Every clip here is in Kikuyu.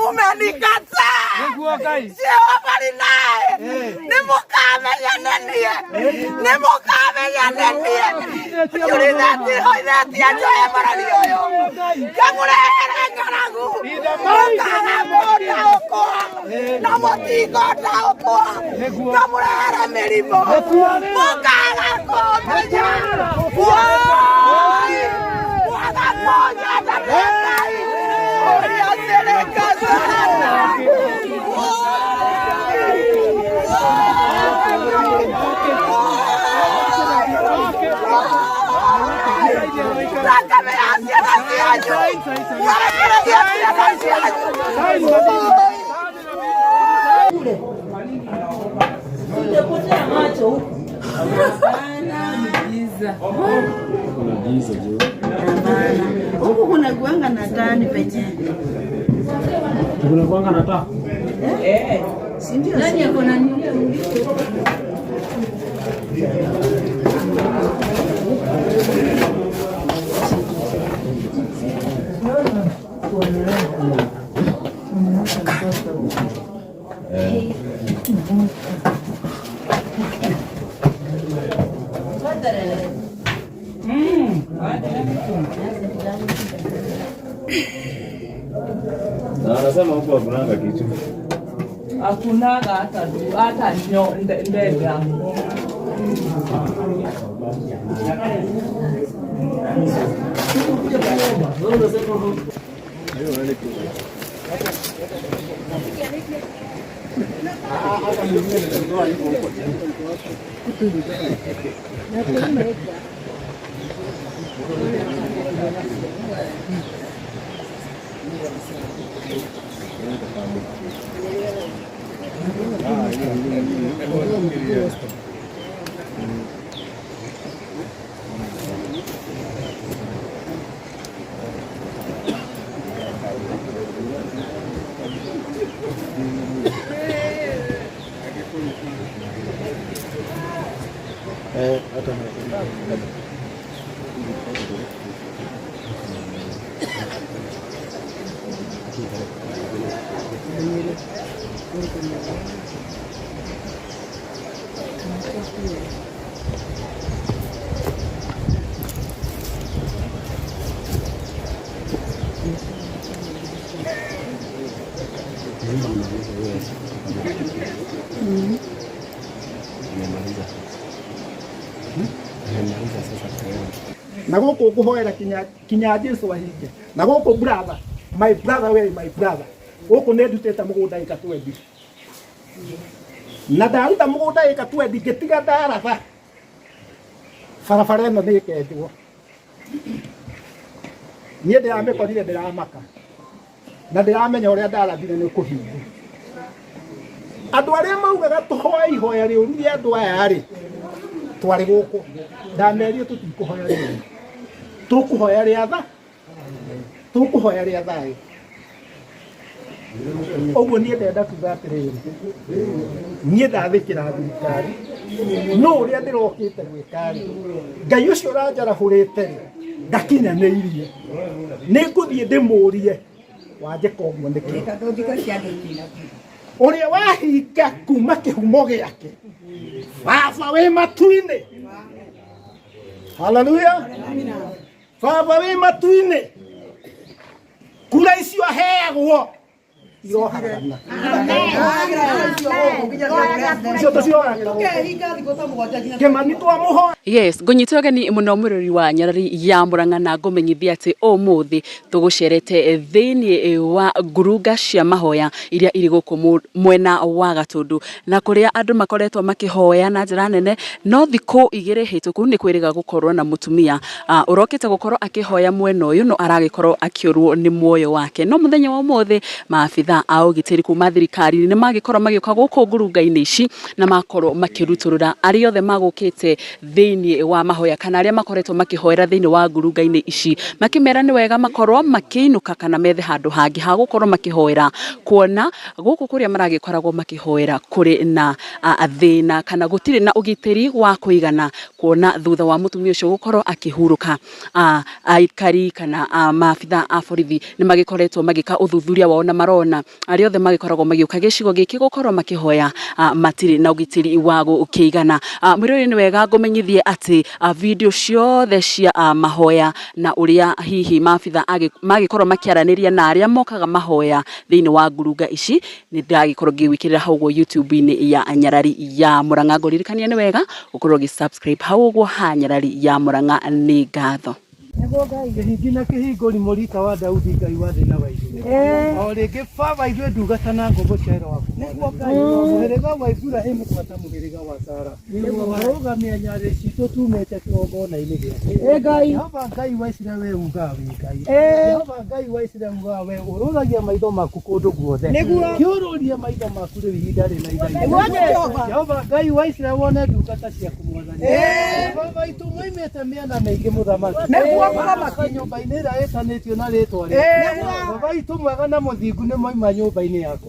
Umenikataa. Jehova ni naye. Nĩmũkamenya nĩ niĩ. Nĩmũkamenya nĩ niĩ. Njũrithĩtie hoithĩtie njoe bũrũri ũyũ. Ngamũrehere ng'aragu. Mũkaga mũndaũkwo. Na mũtingũndaũkwo. Ngamũrehere mĩrimũ. Mũkaga kũmenya. Woi! Mwaga kũnyenda nĩ Ngai. Ũrĩa thirikari. Thakame ya ciana cianyu mwerekereria ciana cianyu. Utapotea macho huku. Hapana. Huku kuna kuanga na tani penyewe. Kuna kuanga na taa. Eh? Si ndio? Nani ako na nini? Na anasema huku hakunanga kitu. Hakunaga hata hata ndege. Na gũkũ ngũhoera kinya kinya Jesu ahinge. Na gũkũ brother, my brother, we my brother, gũkũ nĩ ndutĩte mũgũnda ĩka twendi, na ndaruta mũgũnda ĩka twendi ngĩtiga ndaratha barabara ĩno nĩ ĩkenjwo. Niĩ ndĩramĩkorire ndĩramaka na ndĩramenya ũrĩa ndarathire nĩ kũhinga. Andũ arĩa maugaga tũhoe ihoya rĩũru rĩa andũ aya rĩ, twarĩ gũkũ ndamerire tũtikũhoya rĩũru, tũkũhoya rĩa tha, tũkũhoya rĩa thayũ. Ũguo niĩ ndenda kuga atĩrĩrĩ, niĩ ndathĩkĩra thirikari, no ũrĩa ndĩrokĩte gwĩka rĩ, Ngai ũcio ũranjarahũrĩte rĩ, ndakinyanĩirie, nĩ ngũthiĩ ndĩmũrie wanjĩka ũguo nĩkĩ. Ũrĩa wahinga kuma kĩhumo gĩake, Baba wĩ matu-inĩ, haleluya, Baba wĩ matu-inĩ, kura icio aheagwo iroharana icio tũcihoyagĩra gũkũ. Kĩmani twamũhoya. Yes, ngũnyita ũgeni mũno mwĩrori wa nyarari ya Mũrang'a na ngũmenyithia atĩ ũmũthĩ tũgũcerete thĩinĩ wa ngurunga cia mahoya iria irĩ gũkũ mwena wa Gatũndũ na kũrĩa andũ makoretwo makĩhoya na njĩra nene. No thikũ igĩrĩ hĩtũku nĩ kwĩrĩga gũkorwo na mũtumia ũrokĩte gũkorwo akĩhoya mwena ũyũ no aragĩkorwo akĩũrwo nĩ muoyo wake. No mũthenya wa ũmũthĩ maabitha Maabitha a ũgitĩri kuma thirikari nĩ magĩkorwo magĩũka gũkũ ngurunga-inĩ ici na makorwo makĩrutũrũra arĩa othe magũkĩte thĩinĩ wa mahoya kana arĩa makoretwo makĩhoera thĩinĩ wa ngurunga-inĩ ici, makĩmera nĩ wega makorwo makĩinũka kana methe handũ hangĩ ha gũkorwo makĩhoera, kuona gũkũ kũrĩa maragĩkoragwo makĩhoera kũrĩ na thĩna kana gũtirĩ na ũgitĩri wa kũigana, kuona thutha wa mũtumia ũcio gũkorwo akĩhurũka aikari kana maabitha a borithi nĩ magĩkoretwo magĩka ũthuthuria wao na marona arĩa othe magĩkoragwo magĩũka gĩcigo gĩkĩ gũkorwo makĩhoya matirĩ na ũgitĩri wa gũkĩigana. Mwĩroreri, nĩ wega ngũmenyithie atĩ video ciothe cia mahoya na ũrĩa hihi maabitha magĩkorwo makĩaranĩria na arĩa mokaga mahoya thĩinĩ wa ngurunga ici nĩ ndagĩkorwo ngĩgwĩkĩrĩra hau ũguo YouTube-inĩ ya Nyarari ya Murang'a. Ngũririkania nĩ wega gũkorwo ũgĩ subscribe hau ũguo ha Nyarari ya Murang'a. Nĩ ngatho. Nĩguo Ngai. Kĩhingi na kĩhingũri mũrita wa Daudi, Ngai wa thĩ na wa igũrũ. O rĩngĩ Baba, ithuĩ ndungata na ngombo cia wĩra waku. Nĩguo Ngai. Mũhĩrĩga wa Iburahĩmu gwata mũhĩrĩga wa Sara. Warũgamia nyarĩ citũ tumĩte kĩgongona-inĩ gĩaku. Ngai. Jehova Ngai wa Isiraeli, we ugaga wĩ Ngai. Jehova Ngai wa Isiraeli, ugaga we ũrũragia maitho maku kũndũ guothe. Nĩguo. Kĩũrũrie maitho maku rĩu ihinda rĩna ihinda. Nĩguo Jehova. Jehova Ngai wa Isiraeli, wone ndungata ciaku Mwathani. Baba itũ moimĩte mĩena mĩingĩ mũthamaki. Nĩguo mũthamaki. Maroka nyũmba-inĩ ĩrĩa ĩtanĩtio na rĩtwa rĩaku. Baba itũ mwega na mũthingu nĩ moima nyũmba-inĩ yaku.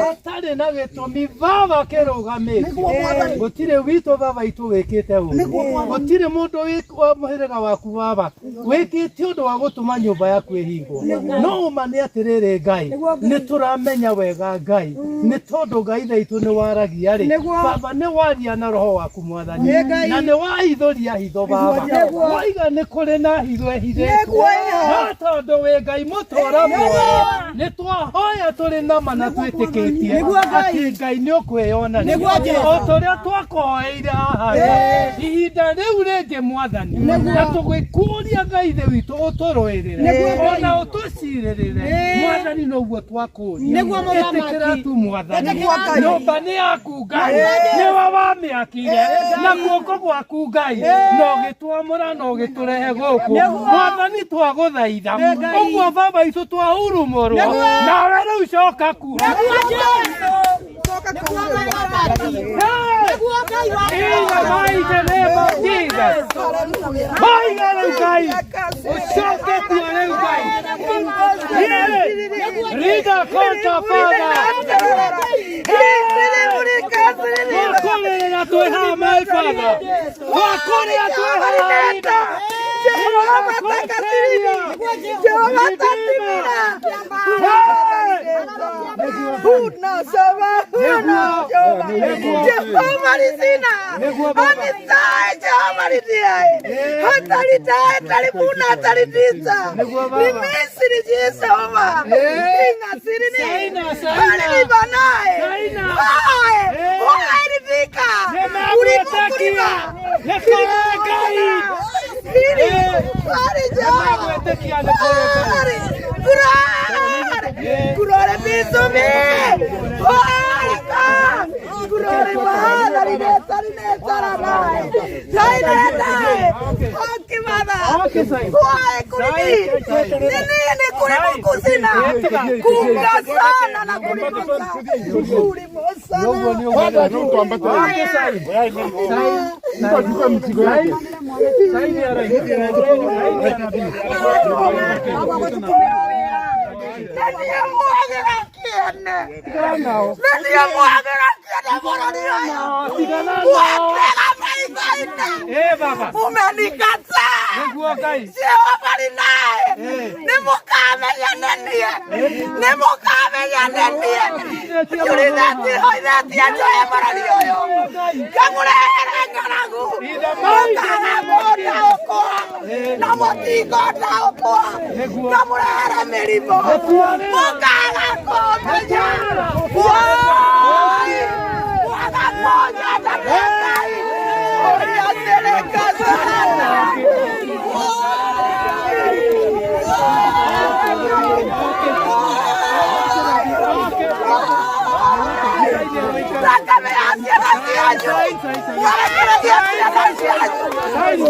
Hatarĩ na gĩtũmi baba kĩrũgamĩtio. Nĩguo Mwathani. Gũtirĩ witũ baba itũ wĩkĩte ũũ. Nĩguo Mwathani. Gũtirĩ mũndũ wa mũhĩrĩga waku baba wĩkĩte ũndũ wa gũtũma nyũmba yaku ĩhingwo. No ũma nĩ atĩrĩrĩ Ngai, nĩ tũramenya wega Ngai, nĩ tondũ Ngai tha itũ nĩ waragia rĩ. Nĩguo. Baba nĩ waria na roho waku Mwathani. Nĩ Ngai. Na nĩ wahithũria hitho baba. Nĩguo. Waiga nĩ kũrĩ na hitho ĩhithĩtwo. Nĩguo ĩho. No tondũ wĩ Ngai mũtũra muoyo, nĩ twahoya tũrĩ na ma na twĩtĩkĩtie Nĩguo Ngai. atĩ Ngai nĩ ũkwĩyonania. Nĩguo Jehova. O ta ũrĩa twakũhoeire haha rĩ, ihinda rĩu rĩngĩ Mwathani, na tũgĩkũria Ngai ithe witũ ũtũrũĩrĩre Nĩguo. ona ũtũcirĩrĩre Mwathani, noguo twakũria. Nĩguo mũthamaki. Ĩtĩkĩra tu Mwathani, Nĩguo Ngai. nyũmba nĩ yaku Ngai, nĩwe wamĩakire na guoko gwaku Ngai, na ũgĩtwamũra na ũgĩtũrehe gũkũ Mwathani, twagũthaitha ũguo baba itũ twahurumũrwo nawe rĩu coka kuo. In the mighty name of Jesus. Haiga rĩu Ngai, ũcoke kuo rĩu Ngai. Rida konta Father. Twakũrĩrĩra twĩ haha my Father. Twakũrĩra twĩ haha Rida. Jehova takasiri. Jehova tatimira. Huna saba huna Jehova. Jehova risina. Anisae Jehova ritiae. Hataritae taribuna taritisa. Ni Misri Jehova. Inga sirini. Saina, saina. Halilibanae. Saina. Hae. Haelifika. Nĩmegwĩtĩkia. Nĩ kũrĩ Ngai. Hali Jehova. Nĩmegwĩtĩkia nĩ kũrĩ Ngai. Kurare! Kurare bisumi! Haraka! Kurare mahada rineta rineta ranai! Raineta! Haki mada! Okay, Sai. Wae kurini! Nini kurimu kusina? Kunga sana na kurimu Kurimu sana! Okay, Sai. Sai ni arabi. Sai ni arabi. Nĩamwagĩra kĩene! Nĩamwagĩra kĩene bũrũri ũyũ! Tigana nao. Wakĩga maitho-inĩ! Eh, baba. Umenikataa! Nĩguo Ngai. Jehova nĩ naĩ! Nĩ mũkamenya nĩ niĩ! Nĩ mũkamenya nĩ niĩ! Njũrithĩtie hoithĩtie njoe bũrũri ũyũ! Ngamũrehere ng'aragu! Mũkaga kũndaũkwo! Na mũtingũndaũkwo! Ngamũrehere mĩrimũ! Mũkaga kũmenya! Woi! Mwaga kũnyenda nĩ Ngai! Ũrĩa thirika sana! Thakame ya ciana cianyu! Mwerekereria ciana cianyu!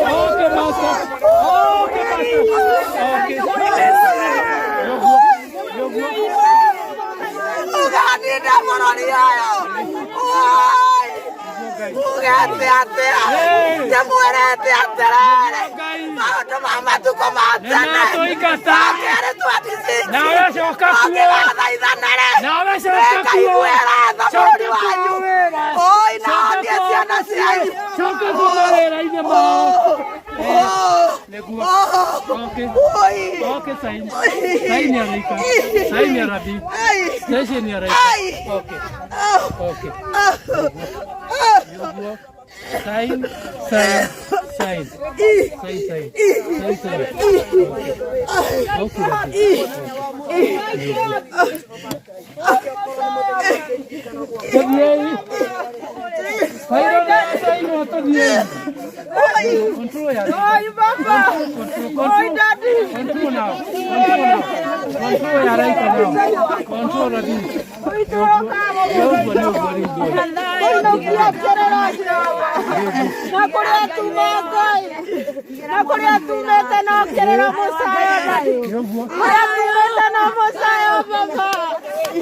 Okay, Ndĩranina bũrũri ũyũ. Oi! Mugete atĩa? Ndĩmwĩrĩte atĩrĩrĩ, maũndũ ma matukũ ma tene Nĩmatũingata. makerĩ 26 Nawe coka kuo. ũngĩgathaithanĩre Nawe coka kuo. nĩngaiguĩra tha bũrũri Coka kuo wanyu. wĩra. Oi, na Coka honie kuo ciana mũciĩ. cianyu. Coka kuo mawĩra-inĩ mao. Oh, Nĩguo. oh, Okay. oi. Okay, sign. Sign ya Raika. Sign ya Rabi. Ai. Station ya Raika. Ai. Okay. Oh. Okay. Oh. Nĩguo. Sign, sign, sign. Sign, sign. Sign, sign. Okay. Rabi. Tũthiĩi. Fairo nĩ yacainwo tũthiĩi. Control ya Raika. Oi baba. Control, Oi daddy. Control now. Control now. Control ya Raika now. Control Rabi. Nĩũguo, nĩũguo, nĩũguo. Na kũrĩa tuma Ngai, na kũrĩa tumĩte no kĩrĩro mũcayo Ngai, kũrĩa tumĩte no mũcayo baba.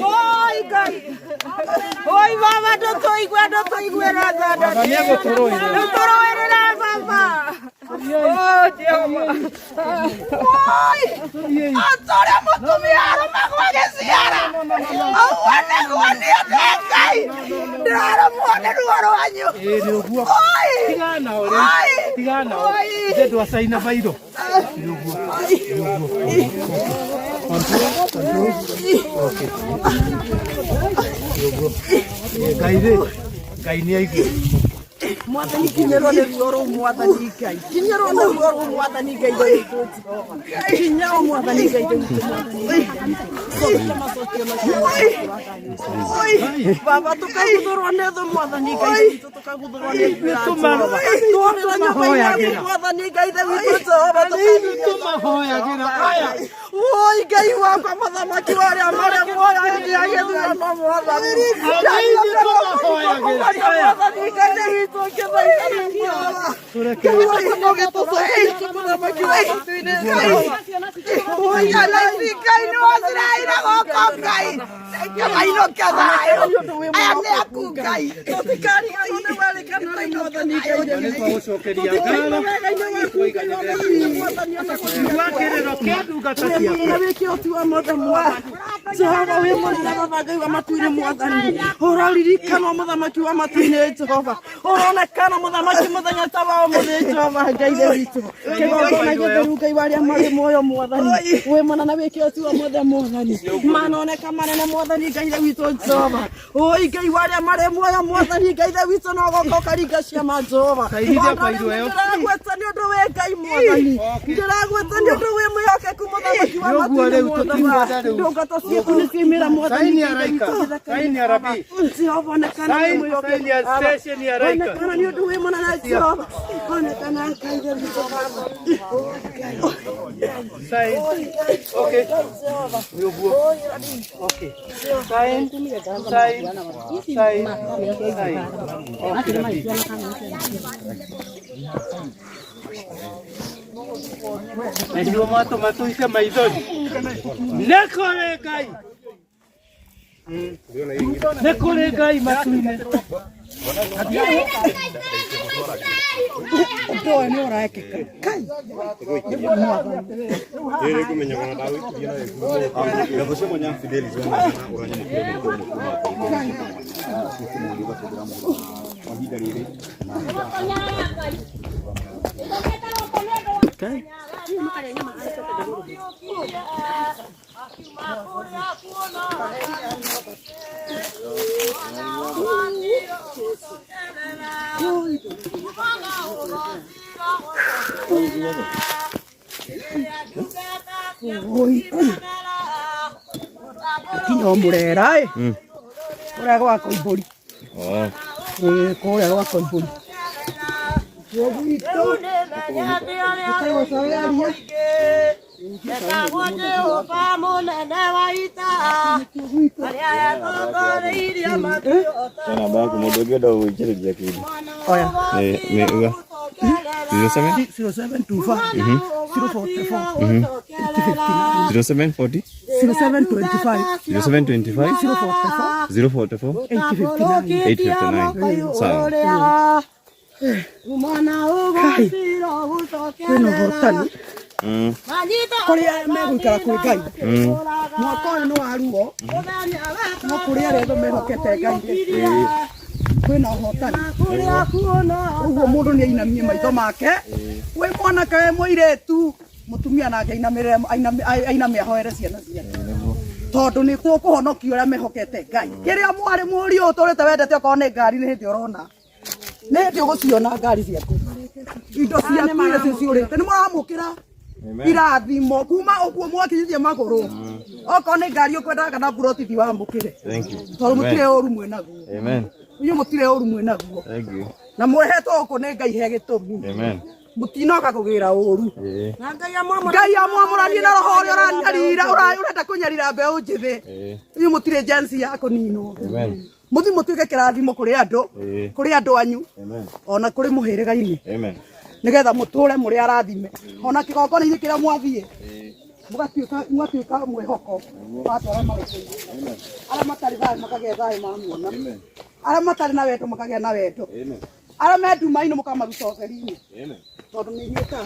Oi Ngai, oi baba, ndũtũigue, ndũtũiguĩra tha, Baba nĩegũtũrũĩrĩra. ndũtũrũĩrĩra baba. Oh Jehova. Oi! Atũrĩa mũtumia arũmagwo agĩciara. Ũguo nĩguo niĩ ndĩ Ngai. Ndĩrarũmwo nĩ ruo rwanyu. Ĩĩ nĩ ũguo. Oi! Tigana nao rĩu. Oi! Tigana nao. Oi! Ithe ndwacaina bairo. Nĩ ũguo. Nĩ ũguo. Control, control. Okay. Nĩ ũguo. Ngai rĩ, Ngai nĩ aigua. Mwathani kinyĩrwo nĩ ruo rũu mwathani Ngai kinyĩrwo nĩ ruo rũu mwathani Ngai Ithe witũ Jehova kinyĩrwo mwathani Ngai Ithe witũ mwathani cokia macokio macio. Oi, baba tũkaguthũrwo nĩ thũ mwathani Ngai Ithe witũ tũkaguthũrwo nĩ thũ ya Jehova tworĩra nyũmba-inĩ yaku mwathani Ngai Ithe witũ Jehova Tũmahoyagĩra aya. Oi Ngai wakwa mũthamaki wa arĩa marĩ muoyo hĩndĩ ya gĩthurano mwathani Tũmahoyagĩra aya. mwathani Ngai Ithe witũ ngĩthaitha Tũreke. Ngai wakwa no gĩtũcokerie mũthamaki wa matu-inĩ Ngai. Oi, alaici Ngai nĩ waciraire gũkũ Ngai. Kamainũke thayũ. Aya nĩ aku Ngai. Tũtikariganĩrwo nĩ werĩkana nĩ mwathani Ngai Ithe witũ. Nĩtwagũcokeria ngatho. Igua kĩrĩro kĩa ndungata ciaku. Jehova wĩ mũnene baba Ngai wa matu-inĩ mwathani ũraririkanwo mũthamaki wa matu-inĩ Jehova ũronekana mũthamaki mũthenya ta wa ũmũthĩ Jehova Ngai Ithe witũ kĩgongona gĩtheru Ngai wa arĩa marĩ muoyo mwathani wĩ mũnene wĩ kĩhoti wa mothe mwathani manoneka manene mwathani Ngai Ithe witũ Jehova oi Ngai wa arĩa marĩ muoyo mwathani Ngai Ithe witũ no goka ũkaringa ciama Jehova Kaigithia bairũ ĩyo. ndĩragwĩta nĩ ũndũ wĩ Ngai mwathani ndĩragwĩta nĩ ũndũ wĩ mwĩhokeku mũthamaki wa Nĩ ũguo matu-inĩ rĩu tũtikwenda mwathani rĩu. ndungata ciaku nĩ ciaumĩra mwathani Saini ya Ngai Raika. witũ gĩthaka-inĩ. Saini ya Rabi. Jehova onekana nĩ Saini, mwĩhokeku saini ya station ya Raika. onekana nĩ ũndũ wĩ mũnene Jehova onekana Ngai Ithe witũ Baba. Sign. Okay. Nĩ ũguo. Okay. Sign, sign, sign, sign. Okay, Rabi. Na nĩguo mwatũma tũice maithori. Nĩ kũrĩ Ngai. Nĩ kũrĩ Ngai matu-inĩ. Ũndũ ũyũ nĩ ũrekĩka Ngai. Kinya o mũrera ĩ kũrĩa gwa Koimbũri. Ĩ kũrĩa gwa Koimbũri. Etagwo Jehova mũnene wa ita arĩa etongoreirie matuota Namba yaku mũndũ ũngĩenda gũgũikĩrĩria kĩndũ. Oya. Nĩ uga. 07 0725 044 859. 0740 0725 0725 044 044 859. 859. Sawa. Kai, kwĩna ũhotani kũrĩa megũikara kwĩ Ngai. Mwaka ũyũ nĩ wa ruo, no kũrĩ arĩa othe mehokete Ngai kwĩna ũhotani. Ũguo mũndũ nĩ ainamie maitho make, wĩ mwanake wĩ mũirĩtu, mũtumia nake ainamĩrĩre ainame ahoere ciana ciake, tondũ nĩ tũkũhonokio arĩa mehokete Ngai. Kĩrĩa mwarĩ mũriũ ũtũrĩte wendete okorwo nĩ ngari, nĩ hĩndĩ ũrona, nĩ hĩndĩ ũgũciona ngari ciaku, indo ciaku iria ciũrĩte, nĩ mũramũkĩra irathimo kuma ũguo mwakinyithia magũrũ. Okorwo nĩ ngari ũkwendaga kana mburoti, wamũkĩre. Thank you. Tondũ mũtirĩ ũru mwĩnaguo. Amen. Inyuĩ mũtirĩ ũru mwĩnaguo. Thank you. Na mũrehetwo gũkũ nĩ Ngai he gĩtũmi. Amen. Mũtinoka kũgĩra ũru. Ĩĩ. Ngai amwamũranie na roho ũrĩa ũranyarira, ũrenda kũnyarira mbeũ njĩthĩ. Ĩĩ. Inyuĩ mũtirĩ jensi ya kũninwo. Amen. Mũthi mũtuĩke kĩrathimo kũrĩ andũ, Ĩĩ. kũrĩ andũ anyu, Amen. ona kũrĩ mũhĩrĩga-inĩ, Amen. nĩgetha mũtũre mũrĩ arathime, ona kĩgongona-inĩ kĩrĩa mwathiĩ mũgatuĩka, mũgatuĩka mwĩhoko wa andũ arĩa marĩ kũu. Arĩa matarĩ thayũ makagĩa thayũ mamuona, arĩa matarĩ na wendo makagĩa na wendo, Amen. arĩa me nduma-inĩ mũkamaruta ũtheri-inĩ, Amen. tondũ nĩ inyuĩ tawa,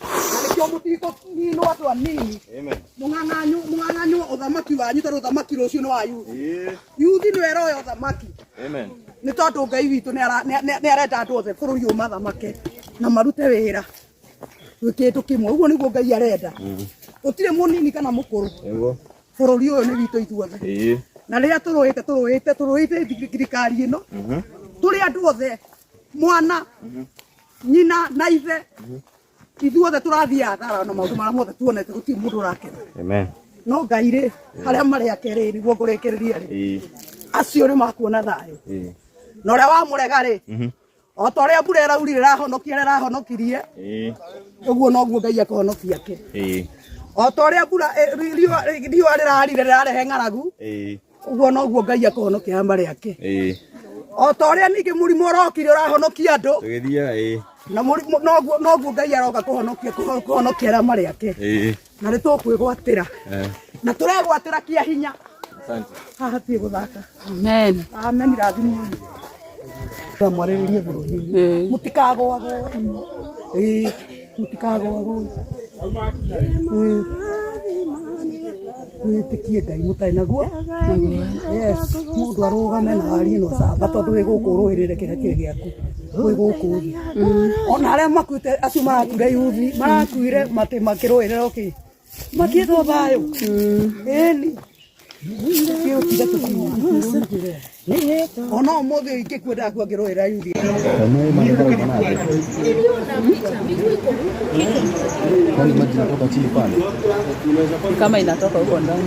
na nĩkĩo mũtikũninwo andũ anini. Amen. Mũng'ang'anywo, mũng'ang'anywo ũthamaki wanyu, tondũ ũthamaki rũciũ nĩ wa yuthi. Ĩĩ. Yuthi nĩwe ĩroya ũthamaki. Amen. Nĩ tondũ Ngai witũ nĩ arenda andũ othe bũrũri ũyũ mathamake na marute wĩra gwĩ kĩndũ kĩmwe. Ũguo nĩguo Ngai arenda, gũtirĩ mũnini kana mũkũrũ. Nĩguo. Bũrũri ũyũ nĩ witũ ithuothe. Ĩĩ. Na rĩrĩa tũrũĩte, tũrũĩte, tũrũĩte thirikari ĩno, tũrĩ andũ othe, mwana, nyina na ithe, ithuothe tũrathiĩ hathara na maũndũ marĩa mothe tuonete, gũtirĩ mũndũ ũrakena. Amen. No Ngai rĩ, harĩa marĩ ake rĩ, nĩguo ngũrĩkĩrĩria rĩ, Ĩĩ. acio nĩ makuona thayũ. Ĩĩ. Na ũrĩa wamũrega rĩ, o ta ũrĩa mbura ĩraurire ĩrahonokia arĩa ĩrahonokirie, Ĩĩ. ũguo noguo Ngai akũhonokia ake. Ĩĩ. O ta ũrĩa mbura riũa riũa rĩrarire rĩrarehe ng'aragu, Ĩĩ. ũguo noguo Ngai akũhonokia arĩa marĩ ake. Ĩĩ. O ta ũrĩa ningĩ mũrimũ ũrokire ũrahonokia andũ, Tũgĩthiaga ĩĩ. na mũrimũ noguo noguo Ngai aroka kũhonokia kũhonokia arĩa marĩ ake. Ĩĩ. Na nĩ tũkwĩgwatĩra, Eh. na tũregwatĩra kĩa hinya. Asante. Haha hatirĩ gũthaka. Amen. Amen. Irathimo mwarĩrĩrie bũrũri, mũtikagwagwo. Ĩĩ, mũtikagwagwo. Ĩĩ. Mwĩtĩkie Ngai mũtarĩ naguo. Yes, mũndũ arũgame na arie na ũcamba, tondũ wĩ gũkũ ũrũĩrĩre kĩrĩa kĩrĩ gĩaku wĩ gũkũ thĩ. Ona arĩa makuĩte, acio marakuire yuthi, marakuire matĩ makĩrũĩrĩra ũkĩ makiĩtwo thayũ. Ĩni ona ũmũthĩ ingĩkua ndakua ngĩrũĩra yuthi. Kwani maji inatoka chini pale? Kama inatoka huko ndani.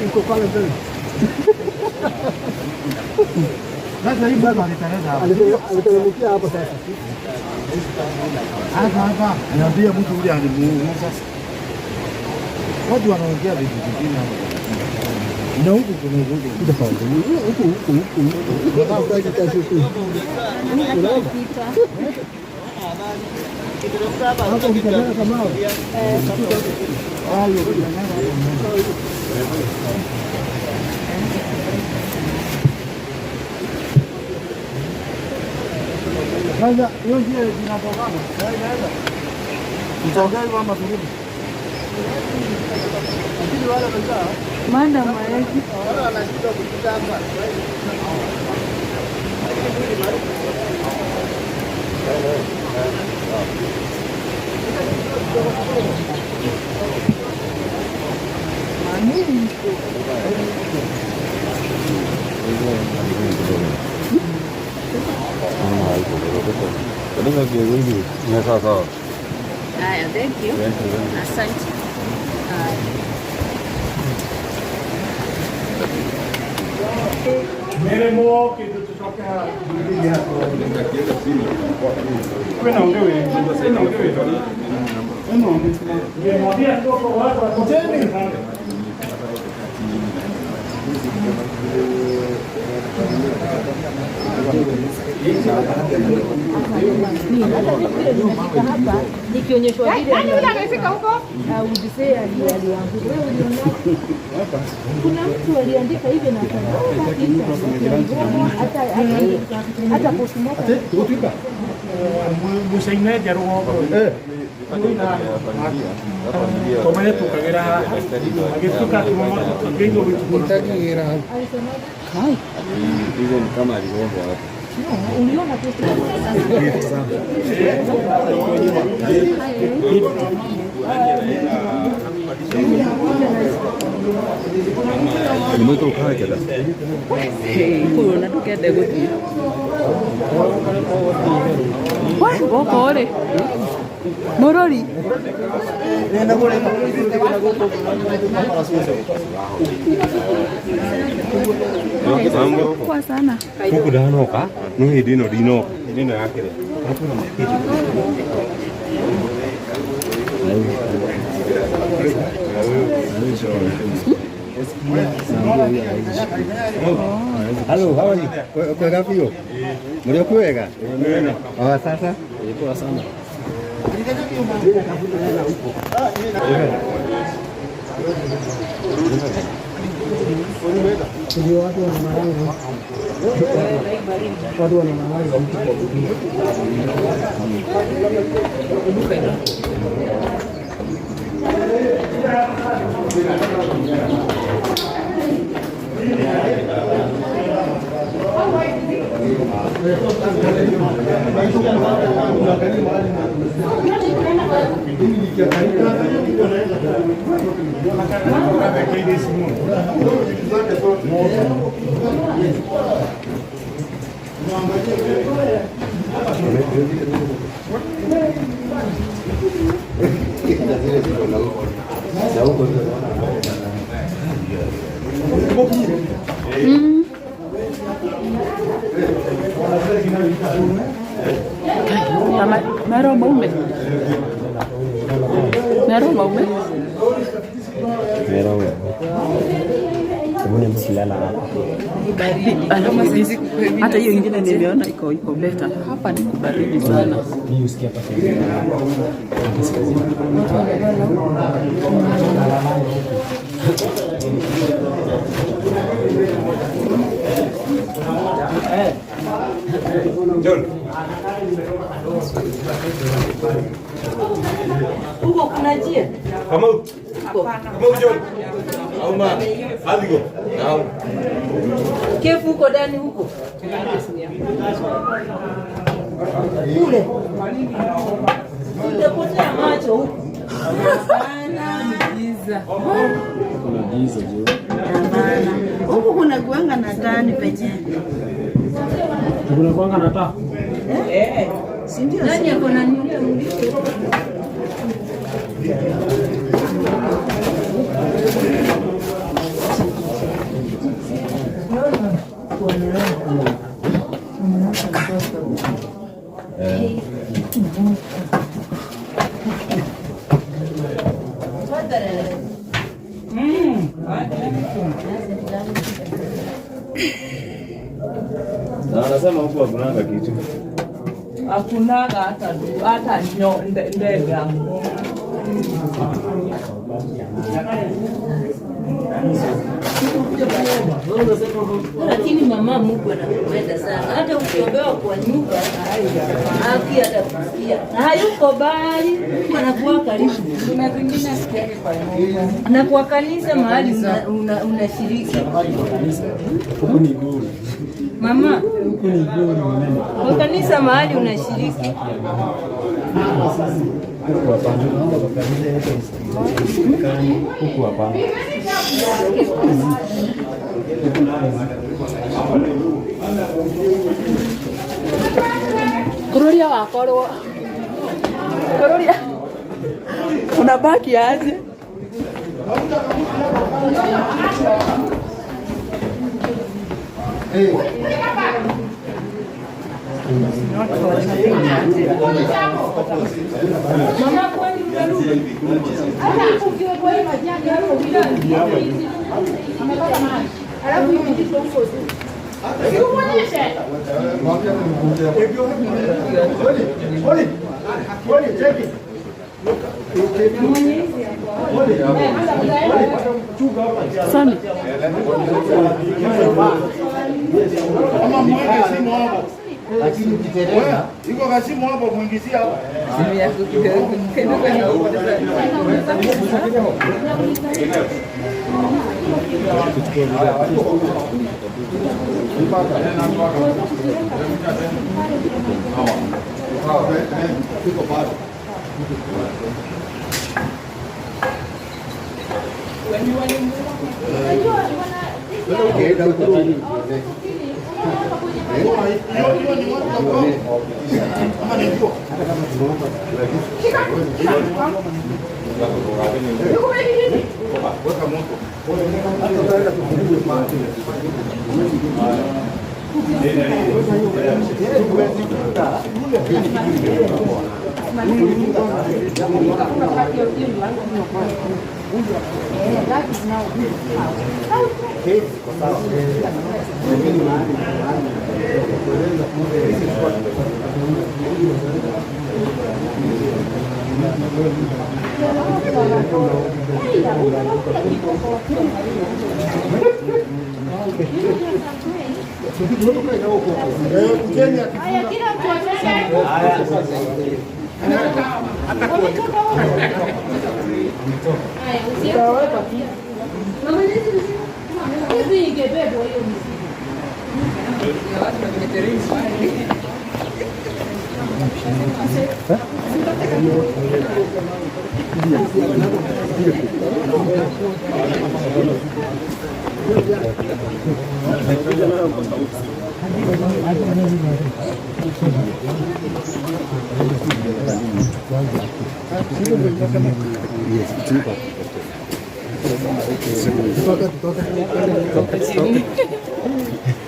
Iko pale mbele. Sasa hii bado aliteleza hapa. Aliteremkia hapo sasa. Hapa hapa. Niambia mtu yule alimuua sasa. Watu wanaongea vitu vingine hapa. Na huku kuna huku. Huku huku huku huku. Hapo ukikanyaga kama hayo. Sasa hiyo njia zinatokana. Mtokea hivyo ama turudi? Lakini wale wamejaa. Manda maji. Wale wanashindwa kupita hapa. Okay, thank you. Ni sawa sawa. Haya, thank you. Thank you, thank you. Asante. Haya. Mirimo kindu tucoke haha. Kwĩna ũngĩ wĩ kwĩna ũngĩ wĩ Nikionyeshwa vile. Nani yule amefika huko? Udisee alianguka. Wewe uliona? Kuna mtu aliandika hivi na hata hata postmortem. Mucaine njerũ rũgongo tũmenye tũkagĩra haha agĩtuĩka tũngĩigua gũitũkũra. Hizo ni kama aligonga hapo. Uliona post. Nimweka ukae kada. Kũu ona ndũkende gũthiĩ. Gũkũ rĩ mũrori. Poa sana. Huku ndanoka no hindi ĩno ndinoka hindi ĩno ya kĩrĩa. Hello, how are you? Kwega biũ? Mũrĩ o kwega? Oh, sasa? Poa sana. Ndio watu wana malanga. Watu wana malanga mtu kwa bidii. Mero maume. Mero maume. Hata hiyo ingine niliona iko iko better. Hapa ni kubaridi sana. Huko kuna njia? Kamau. Kamau John. Auma. Adigo. Nao. Kefu huko ndani huko. Kule. Utapotea macho huko. Giza. Kuna giza juu. Huku kuna kuanga na tani penyewe. Kuna kuanga na taa. Eh. Si ndio? Nani ako na nini? Na anasema huku hakunanga kitu. Hakunaga hata hata ndege. Lakini mama Mungu anakupenda sana, hata ukiombewa kwa nyumba haki atakusikia, na hayuko bali, Mungu anakuwa karibu. Kuna zingine sikiagi kwa nyumba. Na kwa kanisa mahali unashiriki Huku ni guru. mama, Huku ni guru mnene. kwa kanisa mahali unashiriki Huku hapana. Naomba kwa kanisa yetu isijulikane. Huku hapana. Huku nayo. Kururia wakorwo kururia unabaki aje? Sami. Lakini ukiteleza iko kasimu hapo muingizia hapa. Simu yako kidogo.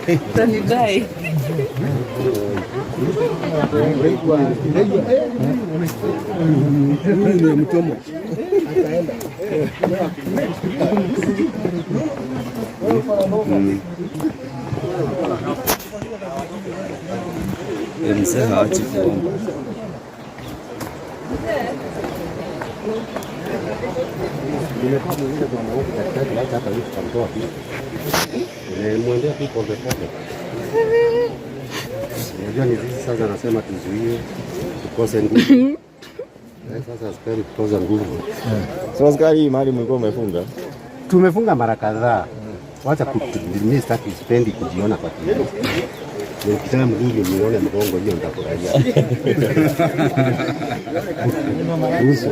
Utanidai. Mzee haachi kuomba. Nimekuwa mwingine kwa maombi katikati, hata hapa hivi tutamtoa pia. Nimemwendea tu pole pole. Unajua ni sisi sasa nasema tuzuie tukose nguvu. Sasa askari kutoza nguvu. So askari, mahali mlikuwa umefunga? Tumefunga mara kadhaa. Wacha mimi sitaki, sipendi kujiona kwa TV. Nikitaka mzuri nione mgongo, hiyo nitafurahia. Uso.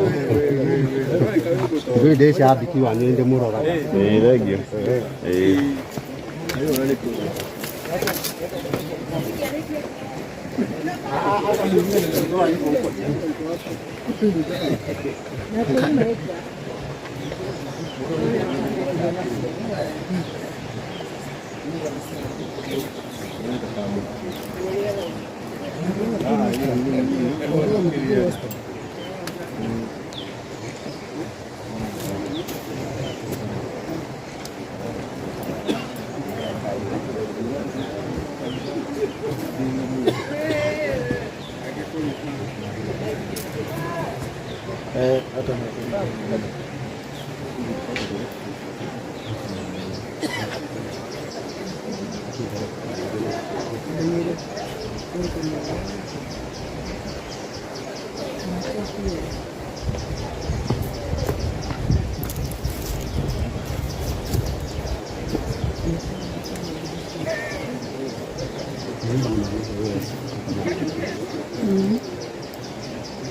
Ndio desha abikiwa niende murora. Eh, thank you. Eh.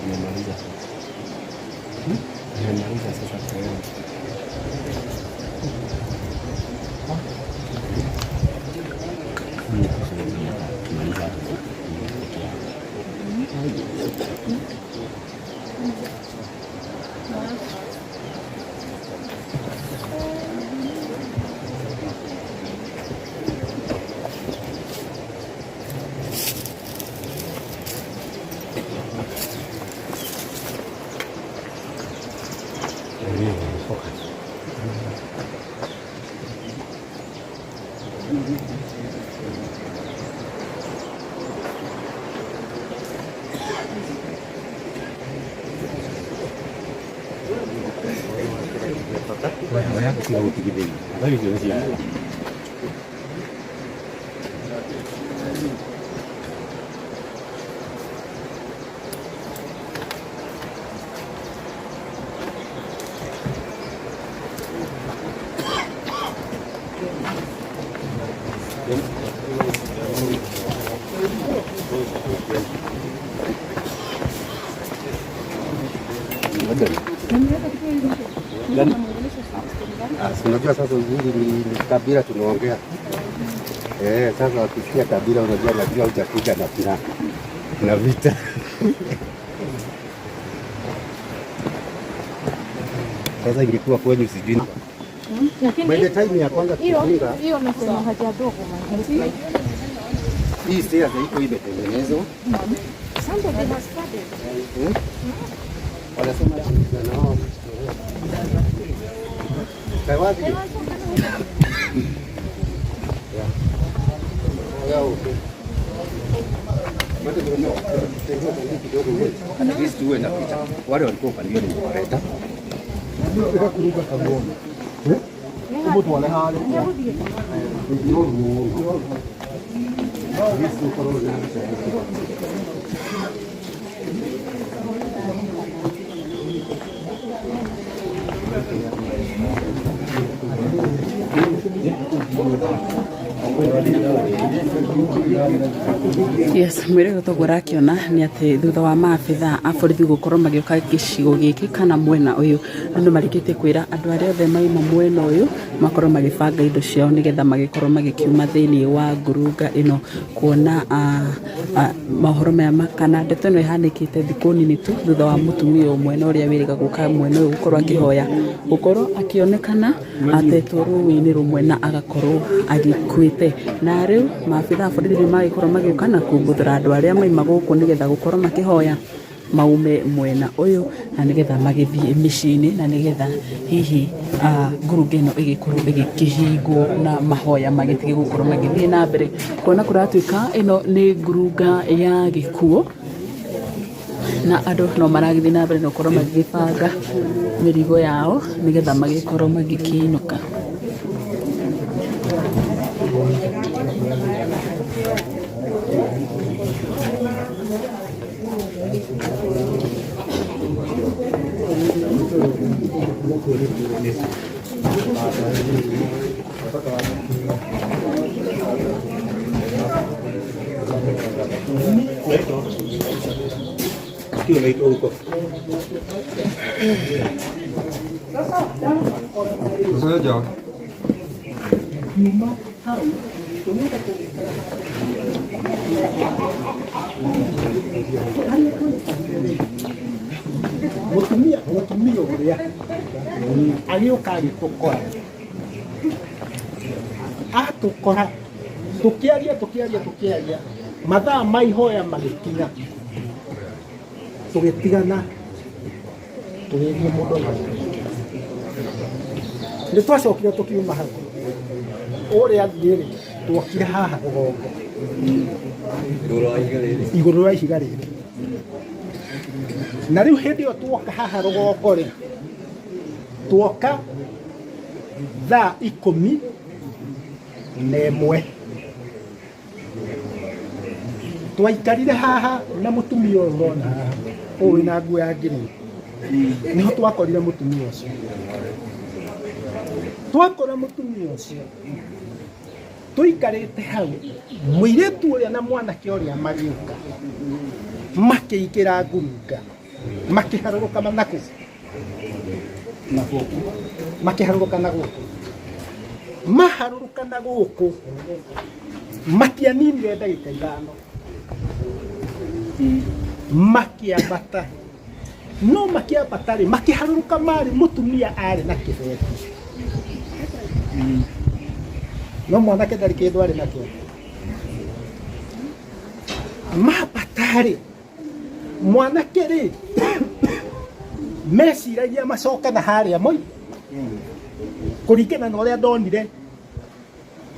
Nimemaliza. Nimemaliza sasa kwa Unajua sasa uzuri ni kabila tunaongea. Sasa wakisikia kabila unajua najua hujakuja na silaha na vita. Sasa ingekuwa kwenyu sijui. By the time ya kwanza kufunga hiyo nasema hajadogo hii stairs haiko imetengenezwa. Somebody has started. Wanasema nao. Kawapi? At least uwe na picha. Wale walikuwa upande hiyo nimewaleta. Yes, mwĩrĩ toguo ũrakĩona nĩ atĩ thutha wa maabitha a borithi gũkorwo magĩũka gĩcigo gĩkĩ kana mwena ũyũ, andũ marĩkĩtie kwĩra andũ arĩa othe mauma mwena ũyũ makorwo magĩbanga indo ciao nĩgetha magĩkorwo magĩkiuma thĩinĩ wa ngurunga ĩno, kuona mohoro maya kana ndeto ĩno ĩhanĩkĩte thikũ nini tu thutha wa mũtumia ũmwe na ũrĩa wĩrĩga gũka mwena ũyũ gũkorwo akĩhoya gũkorwo akĩonekana atetwo rũĩ-inĩ rũmwe na agakorwo agĩkuĩte. Na rĩu maabitha a borithi nĩ magĩkorwo magĩũka na kumbuthũra andũ arĩa maima gũkũ nĩgetha gũkorwo makĩhoya maume mwena ũyũ na nĩgetha magĩthiĩ mĩciĩ-inĩ na nĩgetha hihi ngurunga ĩno ĩgĩkorwo ĩgĩkĩhingwo na mahoya magĩtige gũkorwo magĩthiĩ na mbere, kuona kũratuĩka ĩno nĩ ngurunga ya gĩkuũ na andũ no maragĩthiĩ na mbere na gũkorwo magĩbanga mĩrigo yao nĩgetha magĩkorwo magĩkĩinũka. Mutumia uria agĩũka agĩtũkora atũkora tũkĩaria tũkĩaria tũkĩaria mathaa ma ihoya magĩkinya tũgĩtigana tũgĩthiĩ mũndũ na nĩ twacokire tũkiuma hau ũrĩa athiĩ rĩ twokire haha rũgongo igũrũ rwa ihiga rĩrĩ na rĩu hĩndĩ ĩyo tuoka haha rũgongo rĩ tuoka thaa 11 twaikarire haha na mũtumia ũyũ ũrona haha ũyũ wĩna nguo ya ngirini nĩho twakorire mũtumia ũcio twakora mũtumia ũcio tũikarĩte hau mũirĩtu ũrĩa na mwanake ũrĩa magĩũka makĩingĩra ngurunga makĩharũrũka na gũkũ makĩharũrũka na gũkũ maharũrũka na gũkũ matianinire ndagĩka 5 makĩambata no makĩambata rĩ makĩharũrũka marĩ mũtumia arĩ na kĩbeti no mwanake ndarĩ kĩndũ arĩ nakĩo mambata rĩ mwanake rĩ Meciragia macoke na harĩa moi kũringana na ũrĩa ndonire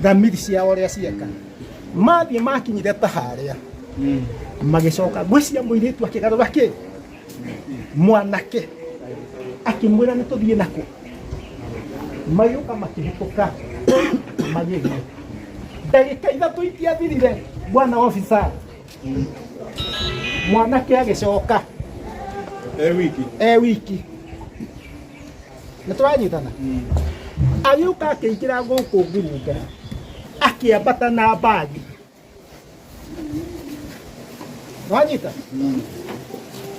thamiri ciao ũrĩa cieka. Mathiĩ makinyire ta harĩa magĩcoka ngwĩciria mũirĩtu akĩgarũra kĩ mwanake akĩmwĩra nĩ tũthiĩ nakũ. Magĩũka makĩhĩtũka magĩthiĩ ndagĩka ithatũ itiathirire bwana officer mwanake agĩcoka E wiki. E wiki nĩ tũranyitana. Agĩũka akĩingĩra gũkũ ngurunga akĩambata na mbagi wanyita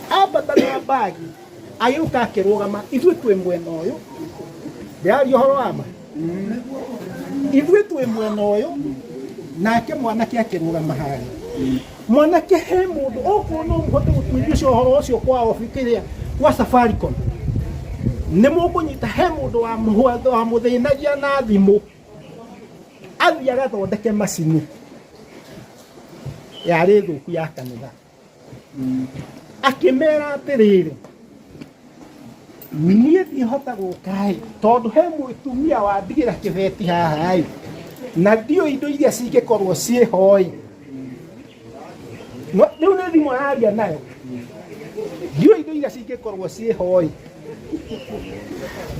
ambata na mbagi agĩũka akĩrũgama. Ithuĩ twĩ mwena ũyũ, ndĩraria ũhoro wa ma, ithuĩ twĩ mwena ũyũ, nake mwanake akĩrũgama harĩa. Mwanake he mũndũ okorwo no mũhote gũtuĩria ũcio ũhoro ũcio kwa obi kĩrĩa kwa Safaricom nĩ mũkũnyita he mũndũ wamũthĩnagia na thimũ athiĩ agathondeke macini yarĩ thũku ya kanitha. Akĩmera atĩrĩrĩ, niĩ ndihota gũka ĩ tondũ he mũtumia wandigĩra kĩbeti haha ĩ na ndiũĩ indo iria cingĩkorwo ciĩho ĩ. No, rĩu nĩ thimũ araria nayo, ndiũĩ indo iria cingĩkorwo ciĩho ĩ,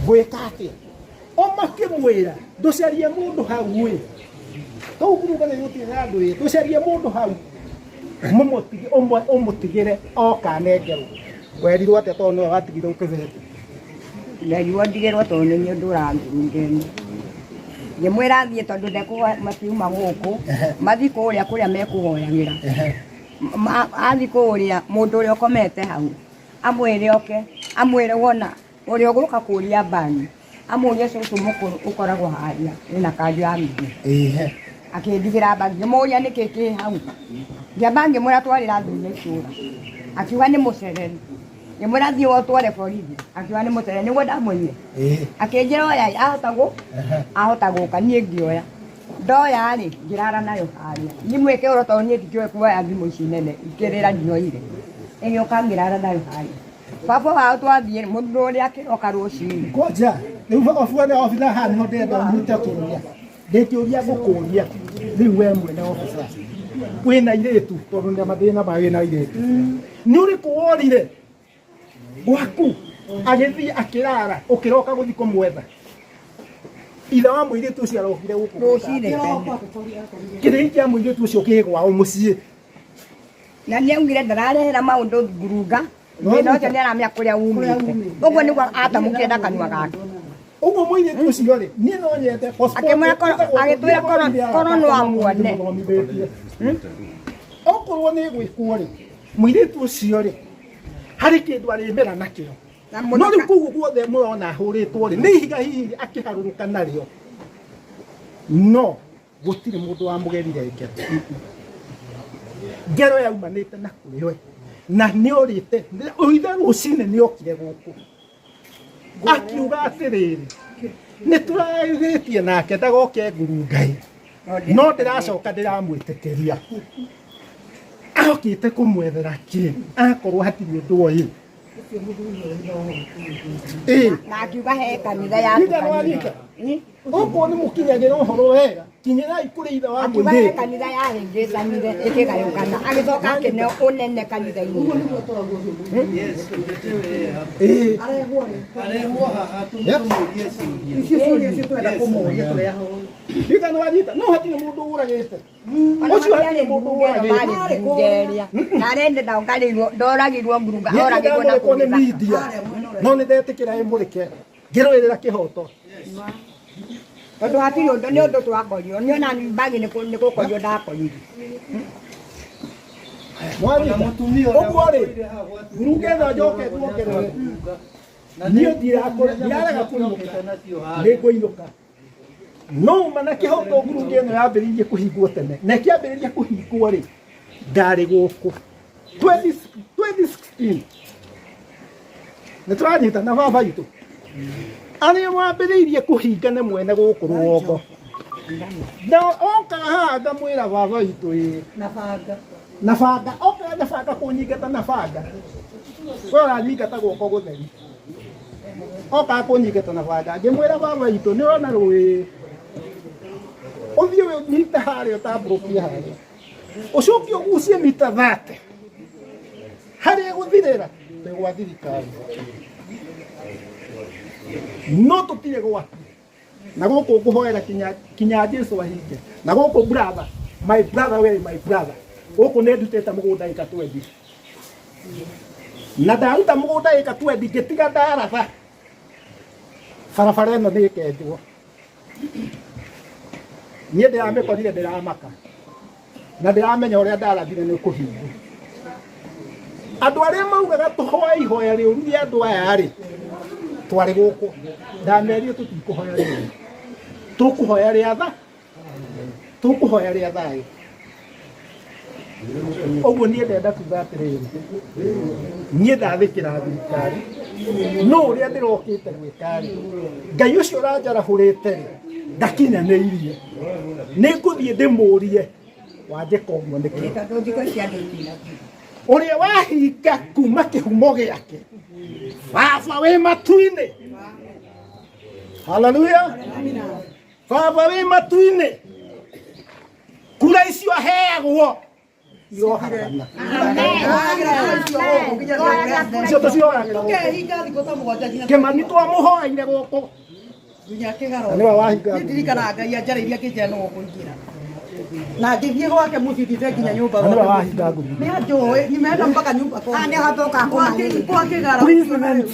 ngwĩka atĩa? O makĩmwĩra ndũcarie mũndũ hau ĩ, kũu ngurunga nĩ gũtirĩ na andũ ĩ, ndũcarie mũndũ hau mũmũtige, ũmwe ũmũtigĩre oka anengerwo. Werirwo atĩa tondũ nĩwe watigire ũkĩbeti? Nderirwo ndigĩrwo tondũ nĩ niĩ ndũraga ngurunga ĩno. Ngĩmwĩra athiĩ tondũ ndekũhoya matiuma gũkũ mathiĩ kũrĩa kũrĩa mekũhoyagĩra. Athiĩ kũrĩa mũndũ ũrĩa ũkomete hau amwĩre oke, amwĩre wona ũrĩa ũgũka kũria mbani amũrie cũcũ mũkũrũ ũkoragwo harĩa wĩna kanjũ ya mĩtĩ. Akĩndigĩra mbagi, ngĩmũria nĩkĩ kĩ hau. Ngĩamba ngĩmwĩra twarĩra athuri a itũra, akiuga nĩ mũcereri. Ngĩmwĩra thiĩ ũtware borithi, akiuga nĩ mũcereri. Nĩguo ndamwĩrire. Akĩnjĩra oya ahota gũ ahota gũka, niĩ ngĩoya. Ndoya rĩ, ngĩrara nayo harĩa. Thimũ ĩkĩũra tondũ niĩ ndikĩũĩ kuoya thimũ ici nene, ikĩrĩra ndioire. Ĩgĩũka ngĩrara nayo harĩa. Baba wao twathiĩ mũndũ ũrĩa akĩroka rũcinĩ. Ngoja, rĩu obuana obitha haha nĩho ndĩrenda ũnyite kĩũria. Ndĩ kĩũria ngũkũria rĩu we mwene officer wĩna airĩtu tondũ nĩ mathĩna ma wĩna airĩtu nĩ ũrĩkũ worire gwaku agĩthiĩ akĩrara ũkĩroka gũthiĩ kũmwetha? Ithe wa mũirĩtu ũcio arokire gũkũ rũcinĩ tene. Kĩrĩi kĩa mũirĩtu ũcio kĩ gwao mũciĩ. Na nĩ augire ndararehera maũndũ ngurunga thĩna ũcio nĩ aramenya kũrĩa umĩte. Ũguo nĩguo atamũkire na kanua gake. Ũguo mũirĩtu ũcio rĩ, niĩ no nyende Akĩmwĩra agĩtwĩra korwo no amuone. Okorwo nĩ gwĩkwo rĩ, mũirĩtu ũcio rĩ, harĩ kĩndũ arĩmera nakĩo. No rĩu kũu guothe mũrona ahũrĩtwo rĩ, nĩ ihiga hihi akĩharũrũka narĩo, no gũtirĩ mũndũ wamũgerire ngero. Ngero yaumanĩte na kũrĩ we na nĩ orĩte ithe. Rũcinĩ nĩ okire gũkũ akiuga atĩrĩrĩ, nĩ tũrarĩtie nake ndagoke ngurungai, no ndĩracoka ndĩramwĩtĩkĩria. Okĩte kũmwethera kĩ akorwo hatirĩ ũndũ oĩ? Ĩĩ. Na akiuga he kanitha yatukanire. Okorwo nĩ mũkinyagĩra ũhoro wega, kinyĩrai kũrĩ ithe wa Akiuga he mũirĩtu. Kanitha yahĩngĩcanire ĩkĩgayũkana, agĩcoka akĩneo ũnene kanitha-inĩ. Ĩĩ. Arehwo haha tũmũrie ciũria. Icio ciũria icio twenda kũmũria tũrehwo. Ndiũĩ kana wanyita, no hatirĩ mũndũ ũragĩte ũcio, hatirĩ mũndũ ũragĩte. Ndoragirwo ngurunga, Niĩ oragirwo na ndamũrĩkwo nĩ kũu gĩthaka. media, no nĩ ndetĩkĩra ĩmũrĩke ngĩrũĩrĩra kĩhoto. Tondũ hatirĩ ũndũ, nĩ ũndũ twakorirwo niĩ ona mbagi nĩ gũkorio ndakorirwo. Mwanyita ũguo rĩ, ngurunga ĩno njoke nguongerere, niĩ ndirarega kũinũka, nĩ ngũinũka, no uma na kĩhoto. Ngurunga ĩno yambĩrĩirie kũhingwo tene na ĩkĩambĩrĩria kũhingwo rĩ, ndarĩ gũkũ 2016. Nĩ tũranyita na baba itũ arĩa wambĩrĩirie kũhinga nĩ mwene gũkũ rũgongo na okaga haha ngamwĩra baba itũ ĩĩ na banga. Na banga, okaga na banga kũnyingata na banga, we ũranyingata guoko gũtheri. Okaga kũnyingata na banga. Ngĩmwĩra baba witũ nĩ ũrona rũĩ. Ũthiĩ ũnyite harĩa ũtambũrũkie harĩa. Ũcoke ũgucie mita 30. Harĩa ĩgũthirĩra twĩ gwa thirikari. No tũtirĩ gwaku. Na gũkũ ngũhoera kinya kinya Jesu ahinge. Na gũkũ brother, my brother we my brother. Gũkũ nĩ ndutĩte mũgũnda ĩka 20. Na ndaruta mũgũnda ĩka 20 ngĩtiga ndaratha. Barabara ĩno nĩ ĩkenjwo. Niĩ ndĩramĩkorire ndĩramaka. Na ndĩramenya ũrĩa ndarathire nĩ kũhingu. Andũ arĩa maugaga tũhoe ihoya rĩũru rĩa andũ aya rĩ, twarĩ gũkũ. Ndamerire tũtikũhoya rĩũru. Tũkũhoya rĩa tha, tũkũhoya rĩa thayũ. Ũguo niĩ ndenda kuga atĩrĩrĩ, niĩ ndathĩkĩra thirikari, no ũrĩa ndĩrokĩte gwĩka rĩ, Ngai ũcio ũranjarahũrĩte rĩ, ndakinyanĩirie. Nĩ ngũthiĩ ndĩmũrie wanjĩka ũguo nĩkĩ? Tondũ thikũ ici andũ itinakinya. Ũrĩa wahinga kuma kĩhumo gĩake, Baba wĩ matu-inĩ. Haleluya. Baba wĩ matu-inĩ, kura icio aheagwo iroharana. Icio tũcihoyagĩra gũkũ. Tũkehinga thikũ ta mũgwanja nginya Kĩmani twamũhoeire gũkũ. nginya kĩgaro. Na nĩwe wahinga. Niĩ ndirikanaga Ngai anjarĩirie akĩnjĩra nĩwe ũkũingĩra. Na ngĩthiĩ gwake mũciĩ thiĩte nginya nyũmba Na nĩwe gwake. wahinga ngurunga. Nĩ anjũĩ, nimeenda mpaka nyumba kwake. Ah, nĩho tũkaga Gwake kwa kĩgaro. President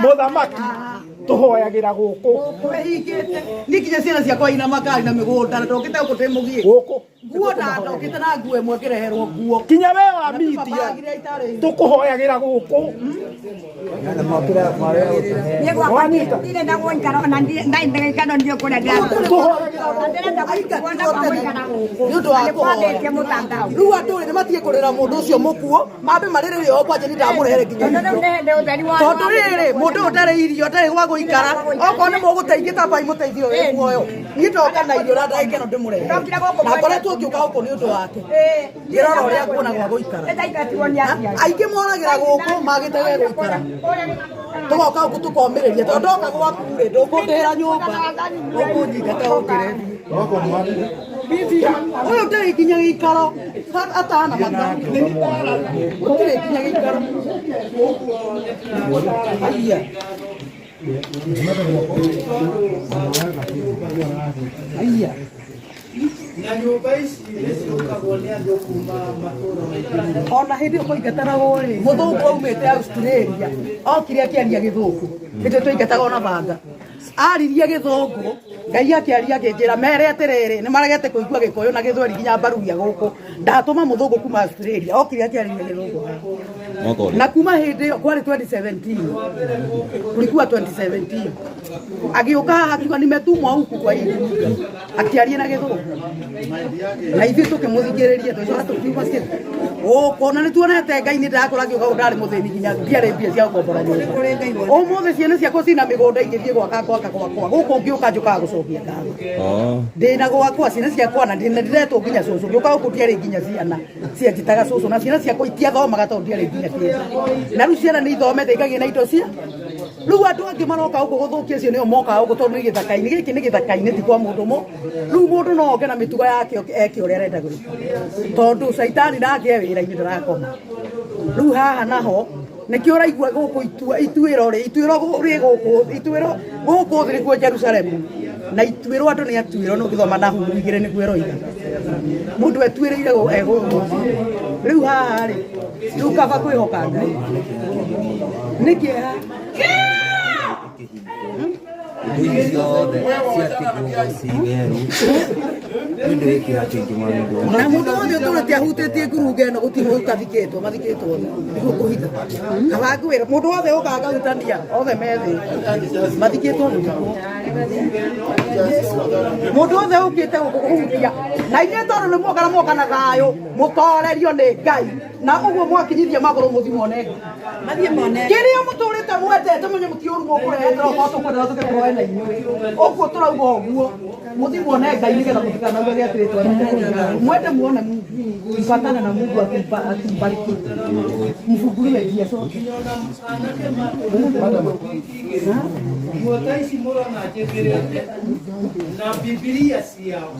mũthamaki tũhoyagĩra gũkũ. Kwĩhingĩte. Niĩ nginya ciana ciakwa ina makari na mĩgũnda na ndokĩte gũkũ ndĩ mũgiĩ. Gũkũ. Nguo na ndokĩte na nguo ĩmwe ngĩreherwo nguo. Kinya we wa media tũkũhoyagĩra gũkũ. Niĩ gwakwa Wanyita? ndirĩ na gũikara ona ndirĩ gĩkeno ndiũ kũrĩa Tũhoyagĩra gũkũ. ndĩrenda kuona kwa gũikara gũkũ. Nĩ ũndũ wa Na nĩ kwambĩtie kũhoya. mũtandao. Rĩu andũ rĩ nĩ matige kũrĩra mũndũ ũcio mũkuũ, mambe marĩrĩre o kwanja nĩ ndamũrehere nginya Tondũ rĩu irio. nĩ hĩndĩ ũtheri wa Tondũ rĩrĩ mũndũ ũyũ ndarĩ irio ndarĩ gwa gũikara, okorwo nĩ mũgũteithia tambai mũteithio wĩ muoyo. Niĩ ndoka na irio na ndagĩka ĩno ndĩmũrehere. Ndokire gũkũ Na ngoretwo ngĩũka gũkũ nĩ ũndũ wake. Ngĩrora ũrĩa nguona gwa gũikara. Nĩndaingatirwo nĩ aciari. Aingĩ moragĩra gũkũ magĩte gwa gũikara. Tũgoka gũkũ tũkomĩrĩria tondũ ndoka gwaku rĩ ndũkũndĩhĩra nyũmba ũkũnyingata ũnjĩre thiĩ. Ũyũ ndarĩ nginya gĩikaro atana mata gũtirĩ nginya gĩikaro. Aiya. Aiya. Na nyũmba ici nĩ ciũkagwo nĩ andũ kuma matũũra maingĩ mũno. Ona hĩndĩ ĩyo kũingatanagwo rĩ, mũthũngũ aumĩte Australia okire akĩaria gĩthũngũ, nĩtũ twaingataga ona banga. Aririe gĩthũngũ, Ngai akĩaria akĩnjĩra mere atĩrĩrĩ, nĩ maregete kũigua gĩkũyũ na gĩthweri nginya mbaruya gũkũ. Ndatũma mũthũngũ kuma Australia, okire akĩaria gĩthũngũ haha. Mwaka ũrĩkũ? Na kuma hĩndĩ ĩyo kwarĩ 2017, kulikuwa 2017 agĩũka haha akiuga nimetumwa huku kwa hii akĩaria na gĩthũngũ na ithuĩ tũkĩmũthikĩrĩria tũcoka tũkiuga kĩ gũkũ na nĩ tuonete Ngai nĩ ndakũra ngĩũka gũkũ ndarĩ mũthĩni nginya ndiarĩ mbia cia gũkombora nyũmba ũmũthĩ ciana ciakwa cina mĩgũnda ingĩthiĩ gwaka gwaka gwakwa gũkũ ngĩũka njũkaga gũcokia ngatho ndĩna gwakwa ciana ciakwa na ndĩna ndĩretwo nginya cũcũ ngĩũka gũkũ ndiarĩ nginya ciana cianjĩtaga cũcũ na ciana ciakwa itiathomaga tondũ ndiarĩ nginya kĩndũ na rĩu ciana nĩ ithomete ikagĩa na indo cia rĩu andũ angĩ maroka gũkũ gũthũkia acio nĩo mokaga gũkũ tondũ nĩ gĩthaka-inĩ gĩkĩ nĩ gĩthaka-inĩ ti kwa mũndũ mũ rĩu mũndũ no oke na mĩtugo yake eke ũrĩa arenda gwĩka tondũ caitani nake e wĩra-inĩ ndarakoma rĩu haha naho nĩkĩo ũraigua gũkũ ituĩro rĩ ituĩro rĩ gũkũ ituĩro gũkũ thĩ nĩkuo Jerusalemu na ituĩro andũ nĩ atuĩro nĩ ũngĩthoma Nahumu igĩrĩ nĩguo ĩroiga mũndũ etuĩrĩire e gũkũ thĩ rĩu haha rĩ rĩu kaba kwĩhoka Ngai nĩ kĩeha Indo ici ciothe ciatigwo ci werũ nĩ ũndũ wĩ kĩeha kĩingĩ mwana na mũndũ wothe ũtũrĩte ahutĩtie ngurunga ĩno gũtirĩ ũtathikĩtwo mathikĩtwo othe nĩguo kũhitha kaba ngwĩra mũndũ wothe ũkaga akahutania othe me thĩ mathikĩtwo gũthikwo. Mundu wothe ukite gukuhutia na inyuĩ tondũ nĩ muoka na muoka na thayũ mũtorerio nĩ Ngai na ũguo mwakinyithia magũrũ mũthiĩ muone Ngai kĩrĩa mũtũrĩte mwendete menye mũtiũru mũkũrehe tũrokorwo tũkwenda tũke tũhoe na inyuĩ ũguo tũrauga ũguo mũthiĩ muone Ngai nĩgetha mũtikanauge atĩrĩ twendete mwende muone Mungu mpatane na Mungu atumbariki mfunguliwe njia zote. Nguo ta ici mũrona njĩkĩrĩte na Bibilia ciao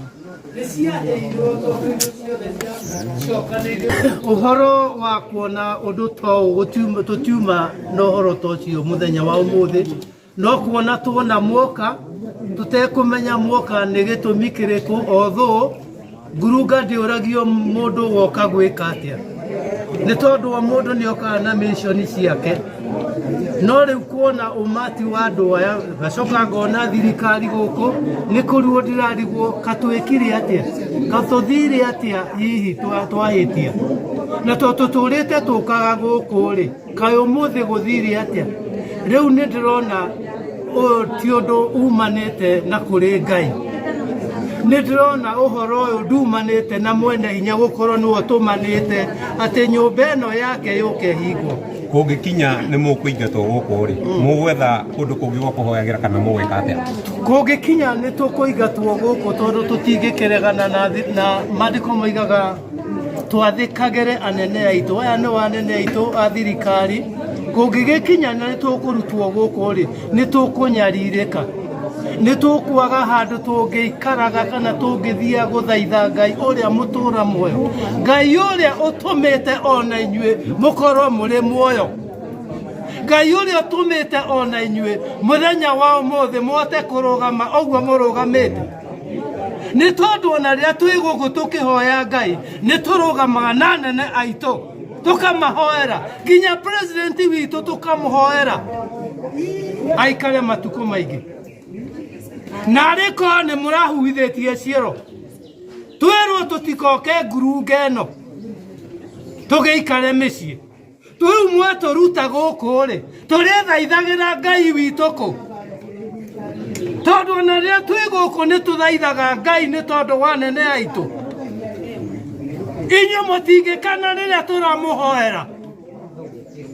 nĩ ciaheirwo tondũ indo ciothe ciacokanĩirio. Ũhoro wa kuona ũndũ ta ũyũ tũtiuma na ũhoro ta ũcio mũthenya wa ũmũthĩ, no kuona tuona mwoka tũtekũmenya mwoka nĩ gĩtũmi kĩrĩkũ, although ngurunga ndĩũragio mũndũ woka gwĩka atĩa, nĩ tondũ o mũndũ nĩ okaga na mission ciake. No rĩu kuona ũmati wa andũ aya ngacoka ngona thirikari gũkũ nĩ kũrigwo ndĩrarigwo katwĩkire atĩa, katũthire atĩa, hihi twahĩtia, na tondũ tũtũrĩte tũkaga gũkũ rĩ, kaĩ ũmũthĩ gũthire atĩa? Rĩu nĩ ndĩrona ũyũ ti ũndũ umanĩte na kũrĩ Ngai, nĩ ndĩrona ũhoro ũyũ ndumanĩte na mwene hinya gũkorwo nĩwe ũtũmanĩte atĩ nyũmba ĩno yake yũke hingwo. Kũngĩkinya nĩ mũkũingatwo gũkũ rĩ, mũgwetha kũndũ kũngĩ gwa kũhoyagĩra kana mũgwĩka atĩa? Kũngĩkinya nĩ tũkũingatwo gũkũ tondũ tũtingĩkĩregana na maandĩko moigaga twathĩkagĩre anene aitũ, aya nĩo anene aitũ a thirikari. Kũngĩgĩkinya nĩ tũkũrutwo gũkũ rĩ, nĩ tũkũnyarirĩka, nĩ tũkwaga handũ tũngĩikaraga kana tũngĩthiĩa gũthaitha Ngai ũrĩa mũtũra muoyo, Ngai ũrĩa ũtũmĩte ona inyuĩ mũkorwo mũrĩ muoyo, Ngai ũrĩa ũtũmĩte ona inyuĩ mũthenya wa ũmũthĩ mũhote kũrũgama ũguo mũrũgamĩte. Nĩ tondũ ona rĩrĩa twĩ gũkũ tũkĩhoya Ngai nĩ tũrũgamaga na anene aitũ tũkamahoera, nginya president witũ tũkamũhoera aikare matukũ maingĩ. Na arĩ korwo nĩ mũrahuhithĩtie ciero, twĩrwo tũtikoke ngurunga ĩno tũgĩikare mĩciĩ, rĩu mwatũruta gũkũ rĩ, tũrĩthaithagĩra Ngai witũ kũ? Tondũ ona rĩrĩa twĩ gũkũ nĩ tũthaithaga Ngai nĩ tondũ wa anene aitũ. Inyuĩ mũtingĩkana rĩrĩa tũramũhoera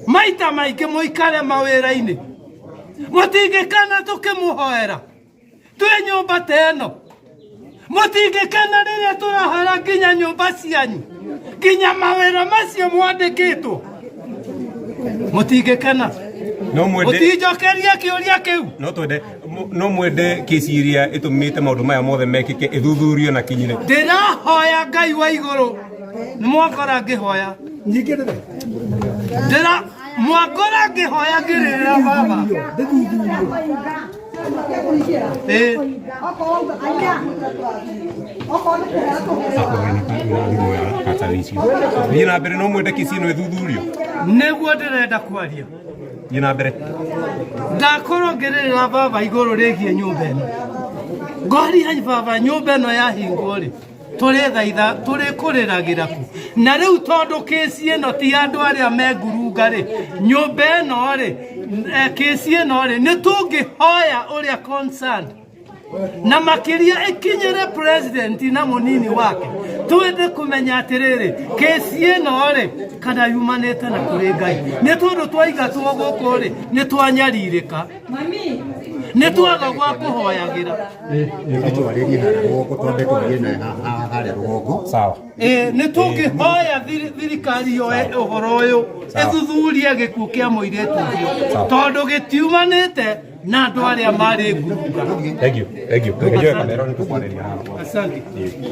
maita maingĩ mũikare mawĩra-inĩ, mũtingĩkana tũkĩmũhoera twĩ nyũmba ta ĩno, mũtingĩkana rĩrĩa tũrahoera nginya nyũmba cianyu, nginya mawĩra macio mwandĩkĩtwo, mũtingĩkana. No mwende Mũtinjokeria kĩũria kĩu. No twende no mwende kĩci iria ĩtũmĩte maũndũ maya mothe mekĩke ĩthuthurio na kinyire. Ndĩrahoya Ngai wa igũrũ, nĩ mwakora ngĩhoya ndĩra mwakora ngĩhoya ngĩrĩrĩra baba. Thiĩ na mbere, no mwende kĩci ĩno ĩthuthurio. Nĩguo ndĩrenda kwaria. Thiĩ na mbere. Ndakorwo ngĩrĩrĩra baba igũrũ rĩgiĩ nyũmba ĩno, ngoria baba nyũmba ĩno yahingwo rĩ, tũrĩthaitha tũrĩkũrĩragĩra kũ? Na rĩu tondũ kĩci ĩno ti andũ arĩa me ngurunga rĩ, nyũmba ĩno rĩ, kĩci ĩno rĩ, nĩ tũngĩhoya ũrĩa concerned na makĩria ĩkinyĩre president na mũnini wake, twende kũmenya atĩrĩrĩ, kĩci ĩno rĩ kana yumanĩte na kũrĩ Ngai, nĩ tondũ twaingatwo gũkũ rĩ, nĩ twanyarirĩka, nĩ twaga gwa kũhoyagĩra. Twarĩrie harĩa rũgongo, twambe twarie naye harĩa rũgongo. Sawa. Nĩ tũngĩhoya thirikari yoe ũhoro ũyũ ĩthuthurie gĩkuũ kĩa mũirĩtu ũcio, tondũ gĩtiumanĩte na andũ arĩa marĩ ngurunga. Thank you. Thank you. Enjoy kamera nĩ tũkwarĩria haha. Asante.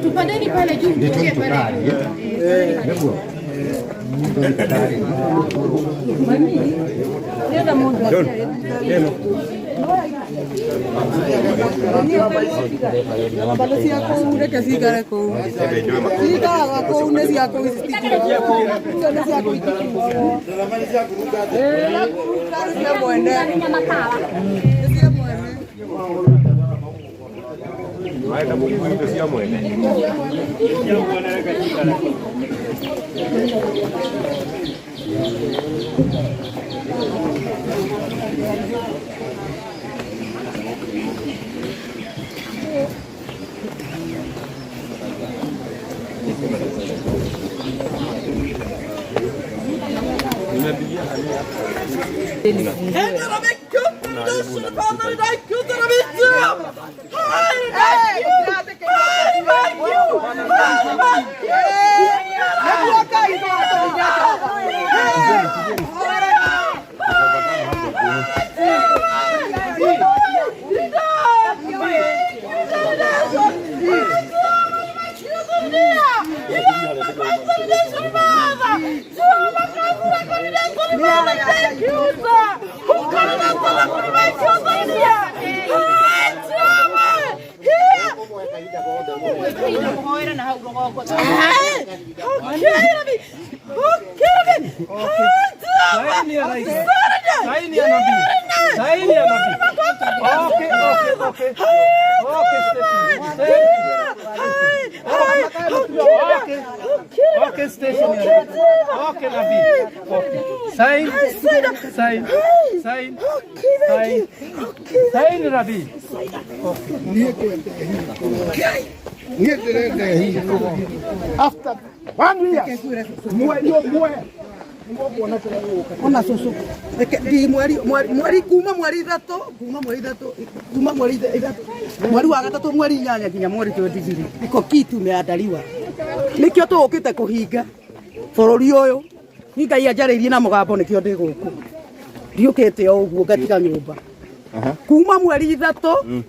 Tupandeni pale juu. Nĩ tũthiĩ tũkarie. Nĩguo. Tũthiĩ tũkarie. John, ĩno. Bado cia kũu reke cikare kũu, cikaraga kũu, nĩ cia kũu, ici citikuagwo, icio nĩ cia kũu itikuagwo. Nĩ cia mwene, nĩ cia mwene. Marenda mũkue indo cia mwene. Sign Rabi. Niĩ ndĩrenda ĩhingwo after one year mweri ũmwe nĩguo kuona kĩrĩa gĩgũka. Ona cucu reke ndi mweri mweri kuma mweri ithatu kuma mweri ithatu kuma mweri ithatu mweri wa gatatu mweri inyanya nginya mweri 23 iko kitu imeandaliwa nikio tũgũkĩte kũhinga bũrũri ũyũ ni Ngai anjarĩirie na mũgambo nĩkĩo ndĩ gũkũ ndiũkĩte o ũguo ngatiga nyũmba kuma mweri ithatu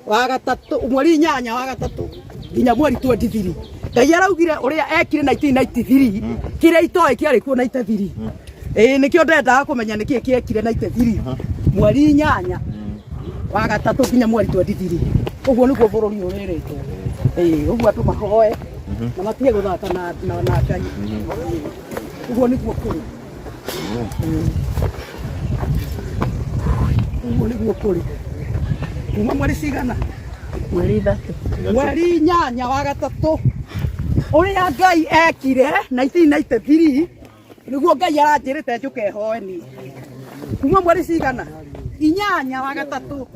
wa gatatu mweri inyanya wa gatatu nginya mweri 23 Ngai araugire uria ekire 1993 kiria itoĩ kĩarĩ kuo 93 ĩĩ nĩkĩo ndendaga kũmenya nĩkĩĩ kĩekire 93 mweri inyanya wa gatatu nginya mweri 23 ũguo nĩguo bũrũri ũrĩrĩtwo ĩĩ ũguo andũ mahoe na matige gũthaka na na Ngai ũguo nĩguo kũrĩ ũguo nĩguo kũrĩ kuma mweri cigana mweri ithatu mweri inyanya wa gatatu uria Ngai ekire 1993 niguo Ngai aranjĩrĩte njũke hoe niĩ kuma mweri cigana inyanya wa gatatu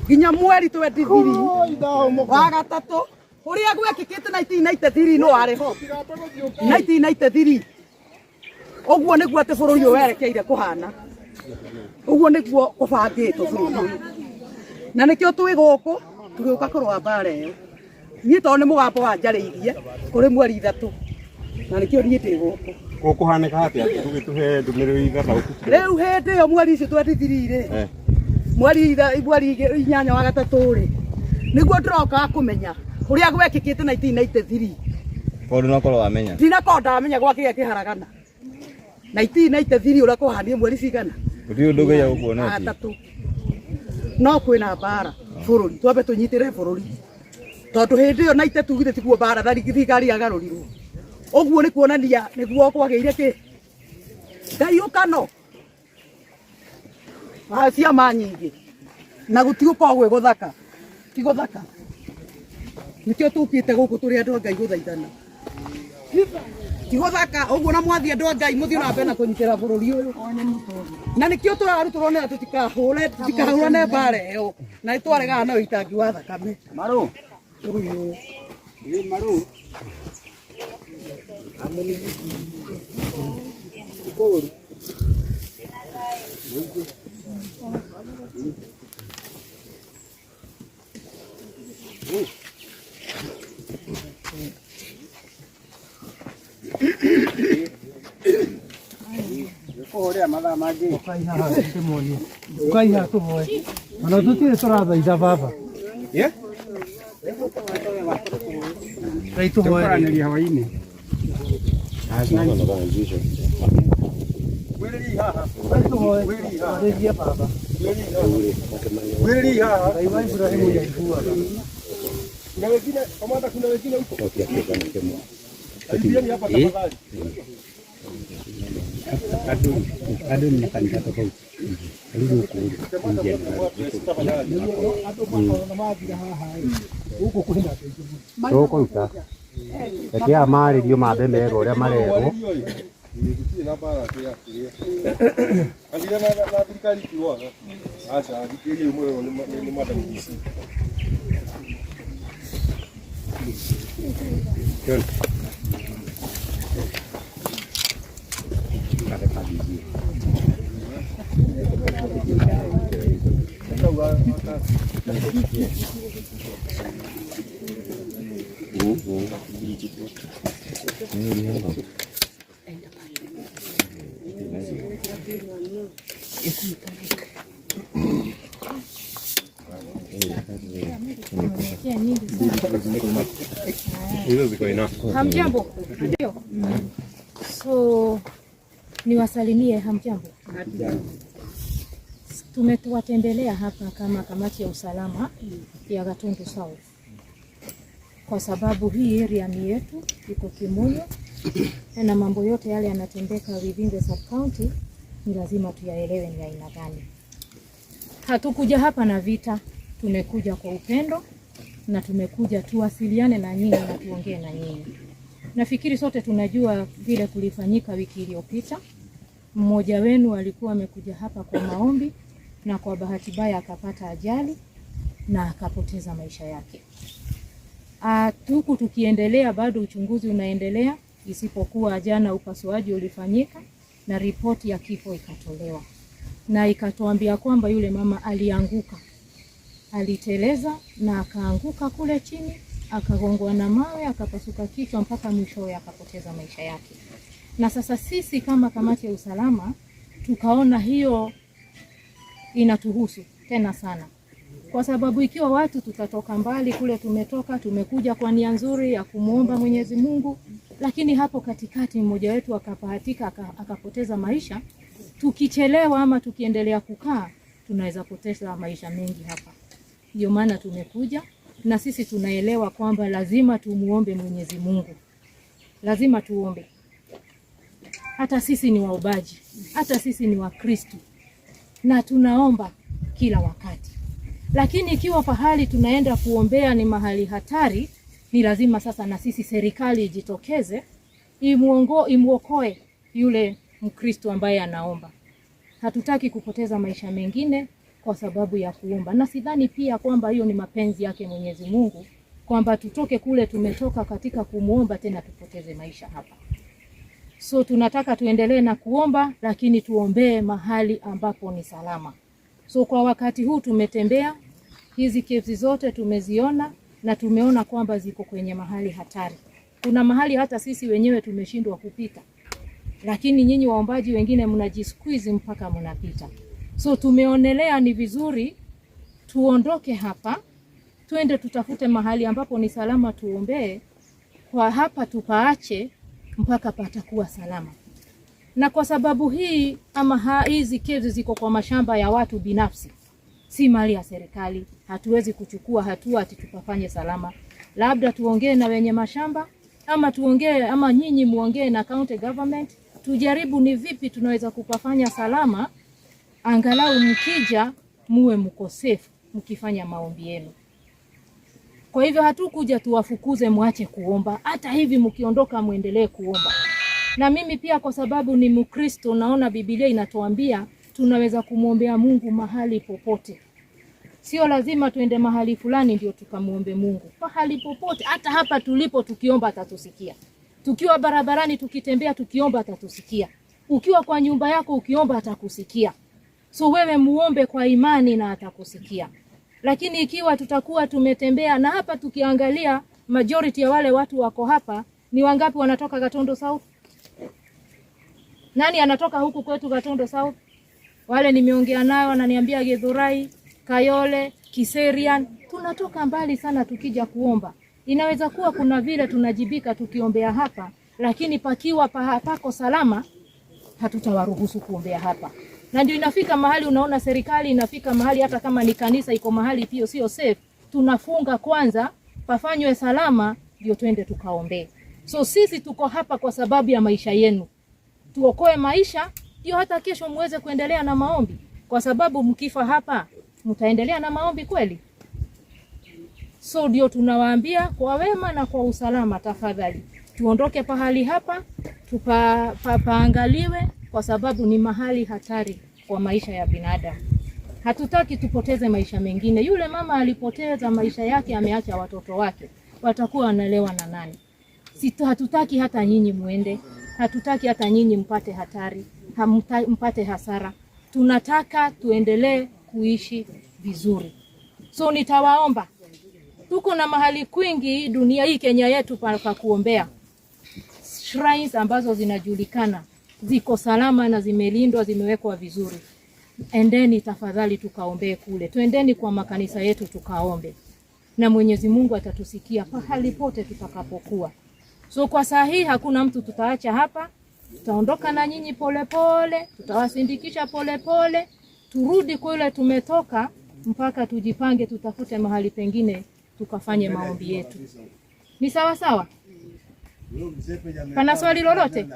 nginya mweri 23 wa gatatu uria gwekĩkĩte 1993 no warĩ ho 1993 ũguo nĩguo atĩ bũrũri ũyũ werekeire kũhana ũguo nĩguo ũbangĩtwo bũrũri ũyũ na nĩkĩo twĩ gũkũ tũgĩũka kũrũa mbara ĩyo niĩ tondũ nĩ mũgambo wanjarĩirie kũrĩ mweri ithatu na nĩkĩo niĩ ndĩ gũkũ Gũkũhanĩka atĩa tũgĩtũhe ndũmĩrĩri ithathaũku rĩu hĩndĩ ĩyo mweri ũcio 23 rĩ mweri inyanya wa gatatũ rĩ nĩguo ndĩrokaga kũmenya ũrĩa gwekĩkĩte 1993 Koguo ndũnakorwo wamenya ndinakorwo ndamenya gwakĩgĩa kĩharagana 1993 ũrĩa kũhanie mweri cigana gũtirĩ ũndũ Ngai agũkuonetie gatatũ no kwĩna mbara bũrũri twambe tũnyitĩre bũrũri tondũ hĩndĩ ĩyo naite tugire tiguo mbara thirikari yagarũrirwo ũguo nĩ kuonania nĩguo kwagĩire kĩ Ngai ũkano ciama nyingĩ na gũtigũkorwo gwĩ gũthaka ti gũthaka nĩkĩo tũkĩte gũkũ tũrĩ andũ a Ngai gũthaithana ti gũthaka ũguo na mwathiĩ andũ a Ngai mũthiĩ na mbere na kũnyitĩra bũrũri ũyũ na nĩkĩo tũrarutũrwo tũtikahũre tũtikahũrane mbara ĩyo na nĩtwaregana na ũitangi wa thakame Maru bũrũri ũyũ Maru Kũhũrĩra mathaa mangĩ Ukai haha ndĩmuonie. Ukai haha tũhoe. Ona tũtirĩ tũrathaitha baba. Ngai tũhoe. Tũkwaranĩria hwaĩ-inĩ. Ngai tũhoe. Arĩria baba. Ngai wa Ibrahimu nĩaiguaga. Kuna wengine kamanda, kuna wengine huko. Karibieni hapa tafadhali. Andũ nĩ makanitha tofauti rĩu gũkũ rĩ Andũ makorwo na mathira haha ĩ gũkũ kwĩna andũ aingĩ mũno. Tũkũruta reke aya marĩrio mambe merwo ũrĩa marerwo Gũtirĩ na mbara atĩ ya kĩrĩa. Kanitha na thirikari itirũaga. Aca, thikĩrĩria ũmwe nĩ Madam DC. John. Hizo ziko enough. Hamjambo. So niwasalimie, hamjambo. Tumewatembelea hapa kama kamati ya usalama ya Gatundu South kwa sababu hii area ni yetu, iko Kimunyu na mambo yote yale yanatendeka within the sub county, ni lazima tuyaelewe ni aina gani. Hatukuja hapa na vita, tumekuja kwa upendo na tumekuja tuwasiliane na nyinyi na tuongee na nyinyi. Nafikiri sote tunajua vile kulifanyika wiki iliyopita. Mmoja wenu alikuwa amekuja hapa kwa maombi na kwa bahati mbaya akapata ajali na akapoteza maisha yake. Huku tukiendelea bado uchunguzi unaendelea, isipokuwa jana upasuaji ulifanyika na ripoti ya kifo ikatolewa na ikatuambia kwamba yule mama alianguka, aliteleza na akaanguka kule chini, akagongwa na mawe, akapasuka kichwa mpaka mwishowe akapoteza maisha yake. Na sasa sisi kama kamati ya usalama tukaona hiyo inatuhusu tena sana, kwa sababu ikiwa watu tutatoka mbali kule tumetoka, tumekuja kwa nia nzuri ya kumwomba Mwenyezi Mungu, lakini hapo katikati mmoja wetu akabahatika akapoteza maisha. Tukichelewa ama tukiendelea kukaa, tunaweza poteza maisha mengi hapa. Ndio maana tumekuja, na sisi tunaelewa kwamba lazima tumuombe Mwenyezi Mungu, lazima tuombe. Hata sisi ni waobaji, hata sisi ni Wakristo na tunaomba kila wakati, lakini ikiwa pahali tunaenda kuombea ni mahali hatari, ni lazima sasa na sisi serikali ijitokeze imuokoe yule Mkristo ambaye anaomba. Hatutaki kupoteza maisha mengine kwa sababu ya kuomba, na sidhani pia kwamba hiyo ni mapenzi yake Mwenyezi Mungu kwamba tutoke kule tumetoka katika kumuomba tena tupoteze maisha hapa. So tunataka tuendelee na kuomba, lakini tuombee mahali ambapo ni salama. So kwa wakati huu tumetembea hizi caves zote tumeziona na tumeona kwamba ziko kwenye mahali hatari. Kuna mahali hata sisi wenyewe tumeshindwa kupita, lakini nyinyi waombaji wengine mnajisqueeze mpaka mnapita. So tumeonelea ni vizuri tuondoke hapa, tuende tutafute mahali ambapo ni salama tuombee. Kwa hapa tupaache mpaka patakuwa salama. Na kwa sababu hii ama hizi caves ziko kwa mashamba ya watu binafsi, si mali ya serikali, hatuwezi kuchukua hatua ati tupafanye salama. Labda tuongee na wenye mashamba ama tuongee ama nyinyi muongee na county government, tujaribu ni vipi tunaweza kupafanya salama, angalau mkija muwe mko safe mkifanya maombi yenu. Kwa hivyo hatukuja tuwafukuze mwache kuomba, hata hivi mkiondoka muendelee kuomba. Na mimi pia kwa sababu ni Mkristo, naona Biblia inatuambia tunaweza kumwombea Mungu mahali popote. Sio lazima tuende mahali fulani ndio tukamwombe Mungu. Mahali popote, hata hapa tulipo tukiomba atatusikia. Tukiwa barabarani tukitembea tukiomba atatusikia. Ukiwa kwa nyumba yako ukiomba atakusikia. So wewe muombe kwa imani na atakusikia. Lakini ikiwa tutakuwa tumetembea na hapa tukiangalia majority ya wale watu wako hapa ni wangapi wanatoka Gatundu South? Nani anatoka huku kwetu Gatundu South? Wale nimeongea nao wananiambia Githurai, Kayole, Kiserian. Tunatoka mbali sana tukija kuomba. Inaweza kuwa kuna vile tunajibika tukiombea hapa, lakini pakiwa pako salama hatutawaruhusu kuombea hapa. Na ndio inafika mahali unaona serikali inafika mahali hata kama ni kanisa iko mahali pia sio safe, tunafunga kwanza pafanywe salama ndio twende tukaombee. So sisi tuko hapa kwa sababu ya maisha yenu. Tuokoe maisha ndio hata kesho muweze kuendelea na maombi, kwa sababu mkifa hapa mtaendelea na maombi kweli? So ndio tunawaambia kwa wema na kwa usalama, tafadhali tuondoke pahali hapa, paangaliwe kwa sababu ni mahali hatari kwa maisha ya binadamu. Hatutaki tupoteze maisha mengine. Yule mama alipoteza maisha yake, ameacha watoto wake, watakuwa wanalewa na nani? Hatutaki hata nyinyi muende, hatutaki hata nyinyi mpate hatari, mpate hasara. Tunataka tuendelee kuishi vizuri. So nitawaomba, tuko na mahali kwingi dunia hii Kenya yetu pa kuombea, shrines ambazo zinajulikana ziko salama na zimelindwa, zimewekwa vizuri. Endeni tafadhali tukaombee kule, twendeni kwa makanisa yetu tukaombe, na Mwenyezi Mungu atatusikia pahali pote tutakapokuwa. So kwa saa hii hakuna mtu tutaacha hapa, tutaondoka na nyinyi polepole, tutawasindikisha polepole, turudi kule tumetoka, mpaka tujipange, tutafute mahali pengine tukafanye maombi yetu. Ni sawa sawa? Pana swali lolote?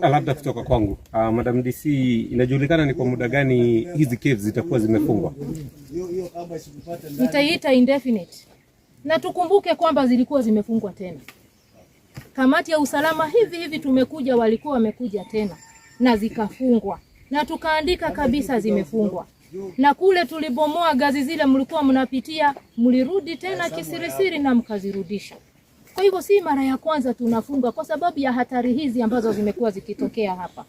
Labda kutoka kwangu. Madam DC, inajulikana ni kwa muda gani hizi caves zitakuwa zimefungwa? Nitaiita indefinite, na tukumbuke kwamba zilikuwa zimefungwa tena. Kamati ya usalama hivi hivi tumekuja, walikuwa wamekuja tena na zikafungwa, na tukaandika kabisa zimefungwa. Na kule tulibomoa gazi zile mlikuwa mnapitia, mlirudi tena kisirisiri na mkazirudisha. Kwa hivyo si mara ya kwanza tunafunga kwa sababu ya hatari hizi ambazo zimekuwa zikitokea hapa.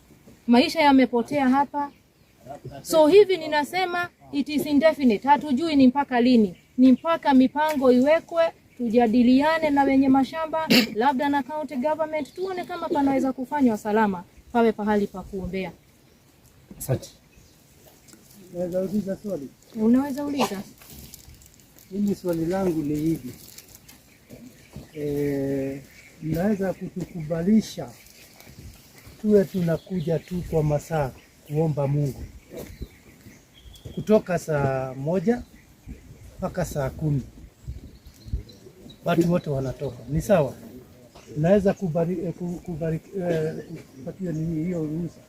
Maisha yamepotea hapa. So hivi ninasema it is indefinite. Hatujui ni mpaka lini, ni mpaka mipango iwekwe, tujadiliane na wenye mashamba, labda na county government, tuone kama panaweza kufanywa salama, pawe pahali pa kuombea. Asante. Naweza uliza swali? Unaweza uliza. Mimi swali langu ni hivi. Mnaweza kutukubalisha tuwe tunakuja tu kwa masaa kuomba Mungu kutoka saa 1 mpaka saa 10, watu wote wanatoka, ni sawa? Naweza kupatia nini hiyo ruhusa?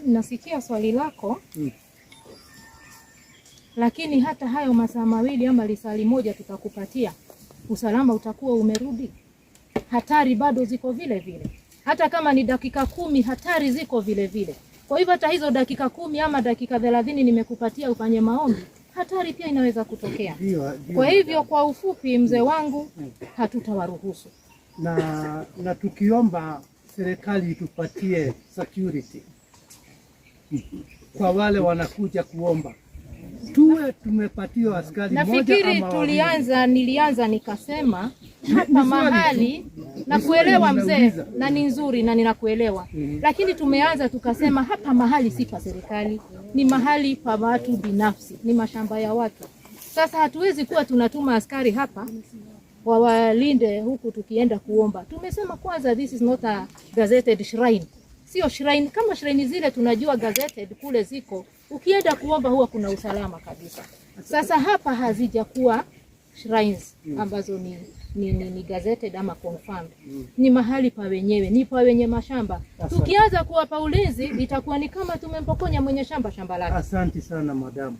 Nasikia swali lako Lakini hata hayo masaa 2 ama lisali 1 tutakupatia, usalama utakuwa umerudi. Hatari bado ziko vile vile, hata kama ni dakika 10 hatari ziko vile vile. Kwa hivyo hata hizo dakika 10 ama dakika 30 nimekupatia ufanye maombi, hatari pia inaweza kutokea. Kwa hivyo kwa ufupi, mzee wangu, hatutawaruhusu. Na tukiomba serikali itupatie security kwa wale wanakuja kuomba, tuwe tumepatiwa askari mmoja. Nafikiri tulianza, nilianza nikasema hapa mahali na kuelewa mzee, na ni nzuri na ninakuelewa, lakini tumeanza tukasema hapa mahali si pa serikali, ni mahali pa watu binafsi, ni mashamba ya watu. Sasa hatuwezi kuwa tunatuma askari hapa wawalinde huku tukienda kuomba. Tumesema kwanza, this is not a gazetted shrine. Sio shrine kama shrine zile tunajua gazetted kule ziko, ukienda kuomba huwa kuna usalama kabisa. Sasa hapa hazijakuwa shrines ambazo ni gazetted ama confirmed. Ni mahali pa wenyewe, ni pa wenye mashamba. Tukianza kuwapa ulinzi itakuwa ni kama tumempokonya mwenye shamba shamba lake. Asante sana madamu.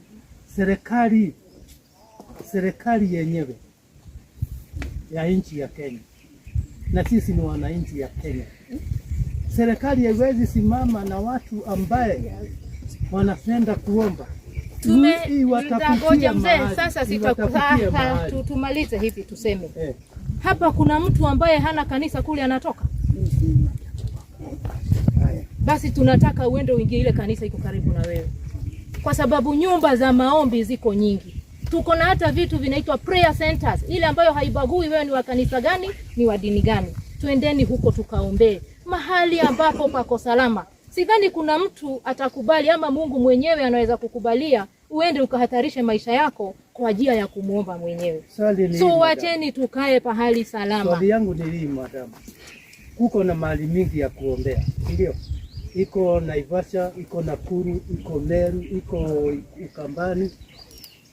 Serikali yenyewe ya nchi ya Kenya, na sisi ni wananchi ya Kenya, serikali haiwezi simama na watu ambaye wanapenda kuomba. Tumengoja mzee, sasa tumalize hivi tuseme. Hapa kuna mtu ambaye hana kanisa kule anatoka. Basi tunataka uende uingie ile kanisa iko karibu na wewe, kwa sababu nyumba za maombi ziko nyingi. Tuko na hata vitu vinaitwa prayer centers, ile ambayo haibagui wewe ni wa kanisa gani, ni wa dini gani. Twendeni huko tukaombee mahali ambapo pako salama. Sidhani kuna mtu atakubali ama Mungu mwenyewe anaweza kukubalia uende ukahatarishe maisha yako kwa ajili ya kumuomba mwenyewe. So wacheni tukae pahali salama. Swali yangu ni hii madam, kuko na mahali mingi ya kuombea, ndio? Iko Naivasha, iko Nakuru, iko Meru, iko Ukambani.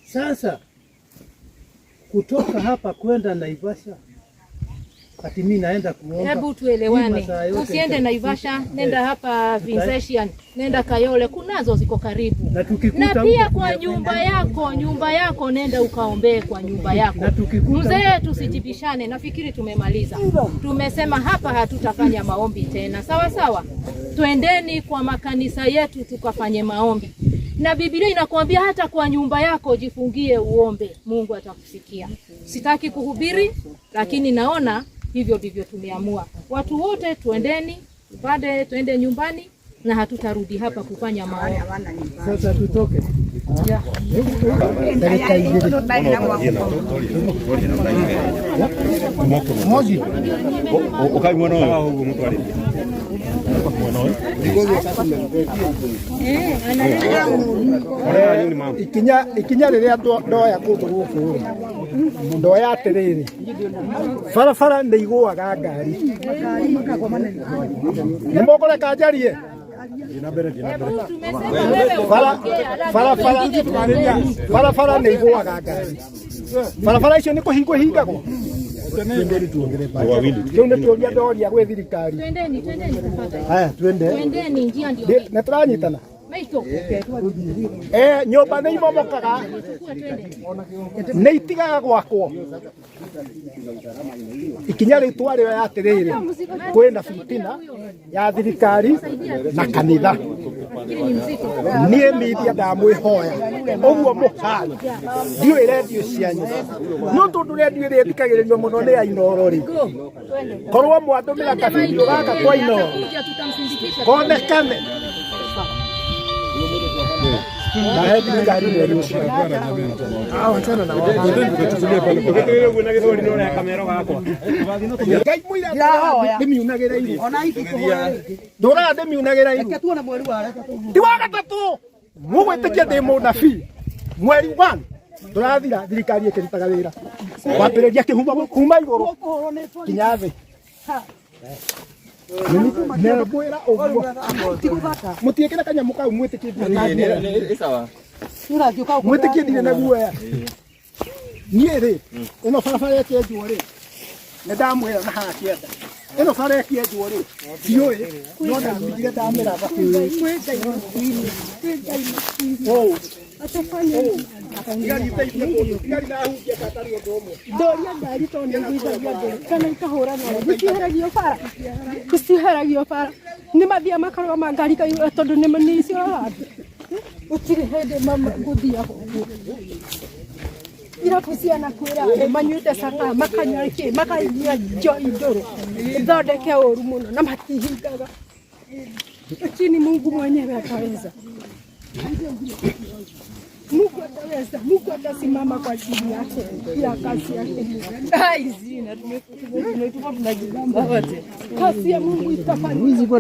Sasa kutoka hapa kwenda Naivasha ati mimi naenda kuomba. Hebu tuelewane. Usiende Naivasha, nenda hapa Vincentian, nenda Kayole, kunazo ziko karibu. Na pia kwa nyumba yako nenda ukaombee kwa nyumba yako. Mzee, tusijibishane, nafikiri tumemaliza. Tumesema hapa hatutafanya maombi tena. Sawa sawa. Twendeni kwa makanisa yetu tukafanye maombi. Na Biblia inakuambia hata kwa nyumba yako jifungie uombe, Mungu atakusikia. Sitaki kuhubiri, lakini naona hivyo ndivyo tumeamua. Watu wote tuendeni, tupande tuende nyumbani na hatutarudi hapa kufanya maombi. Sasa tutoke. Ndagĩka igĩrĩ. Moji. Ukai mwena ũyũ ũguo mũtwarithia. Ikinya ikinya rĩrĩa ndoya kũndũ gũkũ rĩ, ndoya atĩrĩrĩ, barabara nĩ igũaga ngari. Nĩ mũkũreka njarie? Barabara barabara nĩ igũaga ngari. Barabara icio nĩ kũhingwo ihingagwo. Kĩu nĩ kĩũria ndoria gwĩ thirikari. Twendeni, twendeni tafadhali. Haya, twende. Twendeni, njia ndio. Nĩ tũranyitana? Maito. Eh, nyũmba nĩ imomokaga, nĩ itigaga gwakwo. Ikinya rĩu twarĩoya atĩrĩrĩ, kwĩna bitina ya thirikari na kanitha. Niĩ media ndamwĩhoya ũguo mũhana, ndiũĩ rendio cianyu, no tondũ rendio ĩrĩa ĩthikagĩrĩrio mũno nĩ ya Inooro rĩ, korwo mwandũmĩra kabidio gaka kwa Inooro konekane nahe thirikari mweri ũcio. Ngai mũira ndĩmiunagĩra iru, ndũraga ndĩmiunagĩra iru, ti wa gatatũ mũgwĩtĩkia ndĩ mũnabii. Mweri 1 ndũrathira thirikari ĩkĩrutaga wĩra kwambĩrĩria kĩhumo kuma igũrũ nginya thĩ. Nĩngwĩra ũguo mũtiĩkĩre kanyamũ kau mwĩtĩkie mwĩtĩkie ndirĩ na guoya. Niĩ rĩ, ĩno barabara ĩkĩenjwo rĩ, nĩ ndamwĩra na haha kĩanda, ĩno bara ĩkĩenjwo rĩ, ndiũĩ no ndatigire ndamĩratha. Ũũ thigari iteithie kũndũ, thigari nahunjia katarĩ ũndũ ũmwe. Ndoria ngari tondũ nĩ iguithagia ngũĩ kana ikahũranwo gũtieheragio bara, gũtieheragio bara, nĩ mathiaga makarũgama ngari ikaiyũra tondũ nĩ icioraga andũ, gũtirĩ hĩndĩ gũthiaga ũguo. Irabu cianakwĩra andũ manyuĩte caka, makanyua kĩ, makanyua njohi ndũrũ ithondeke ũru mũno na matihingaga, lakini Mungu mwenyewe ataweza. Mungu ataweza, Mungu atasimama kwa ajili yake ya kazi yake. Kazi ya Mungu itafanyika.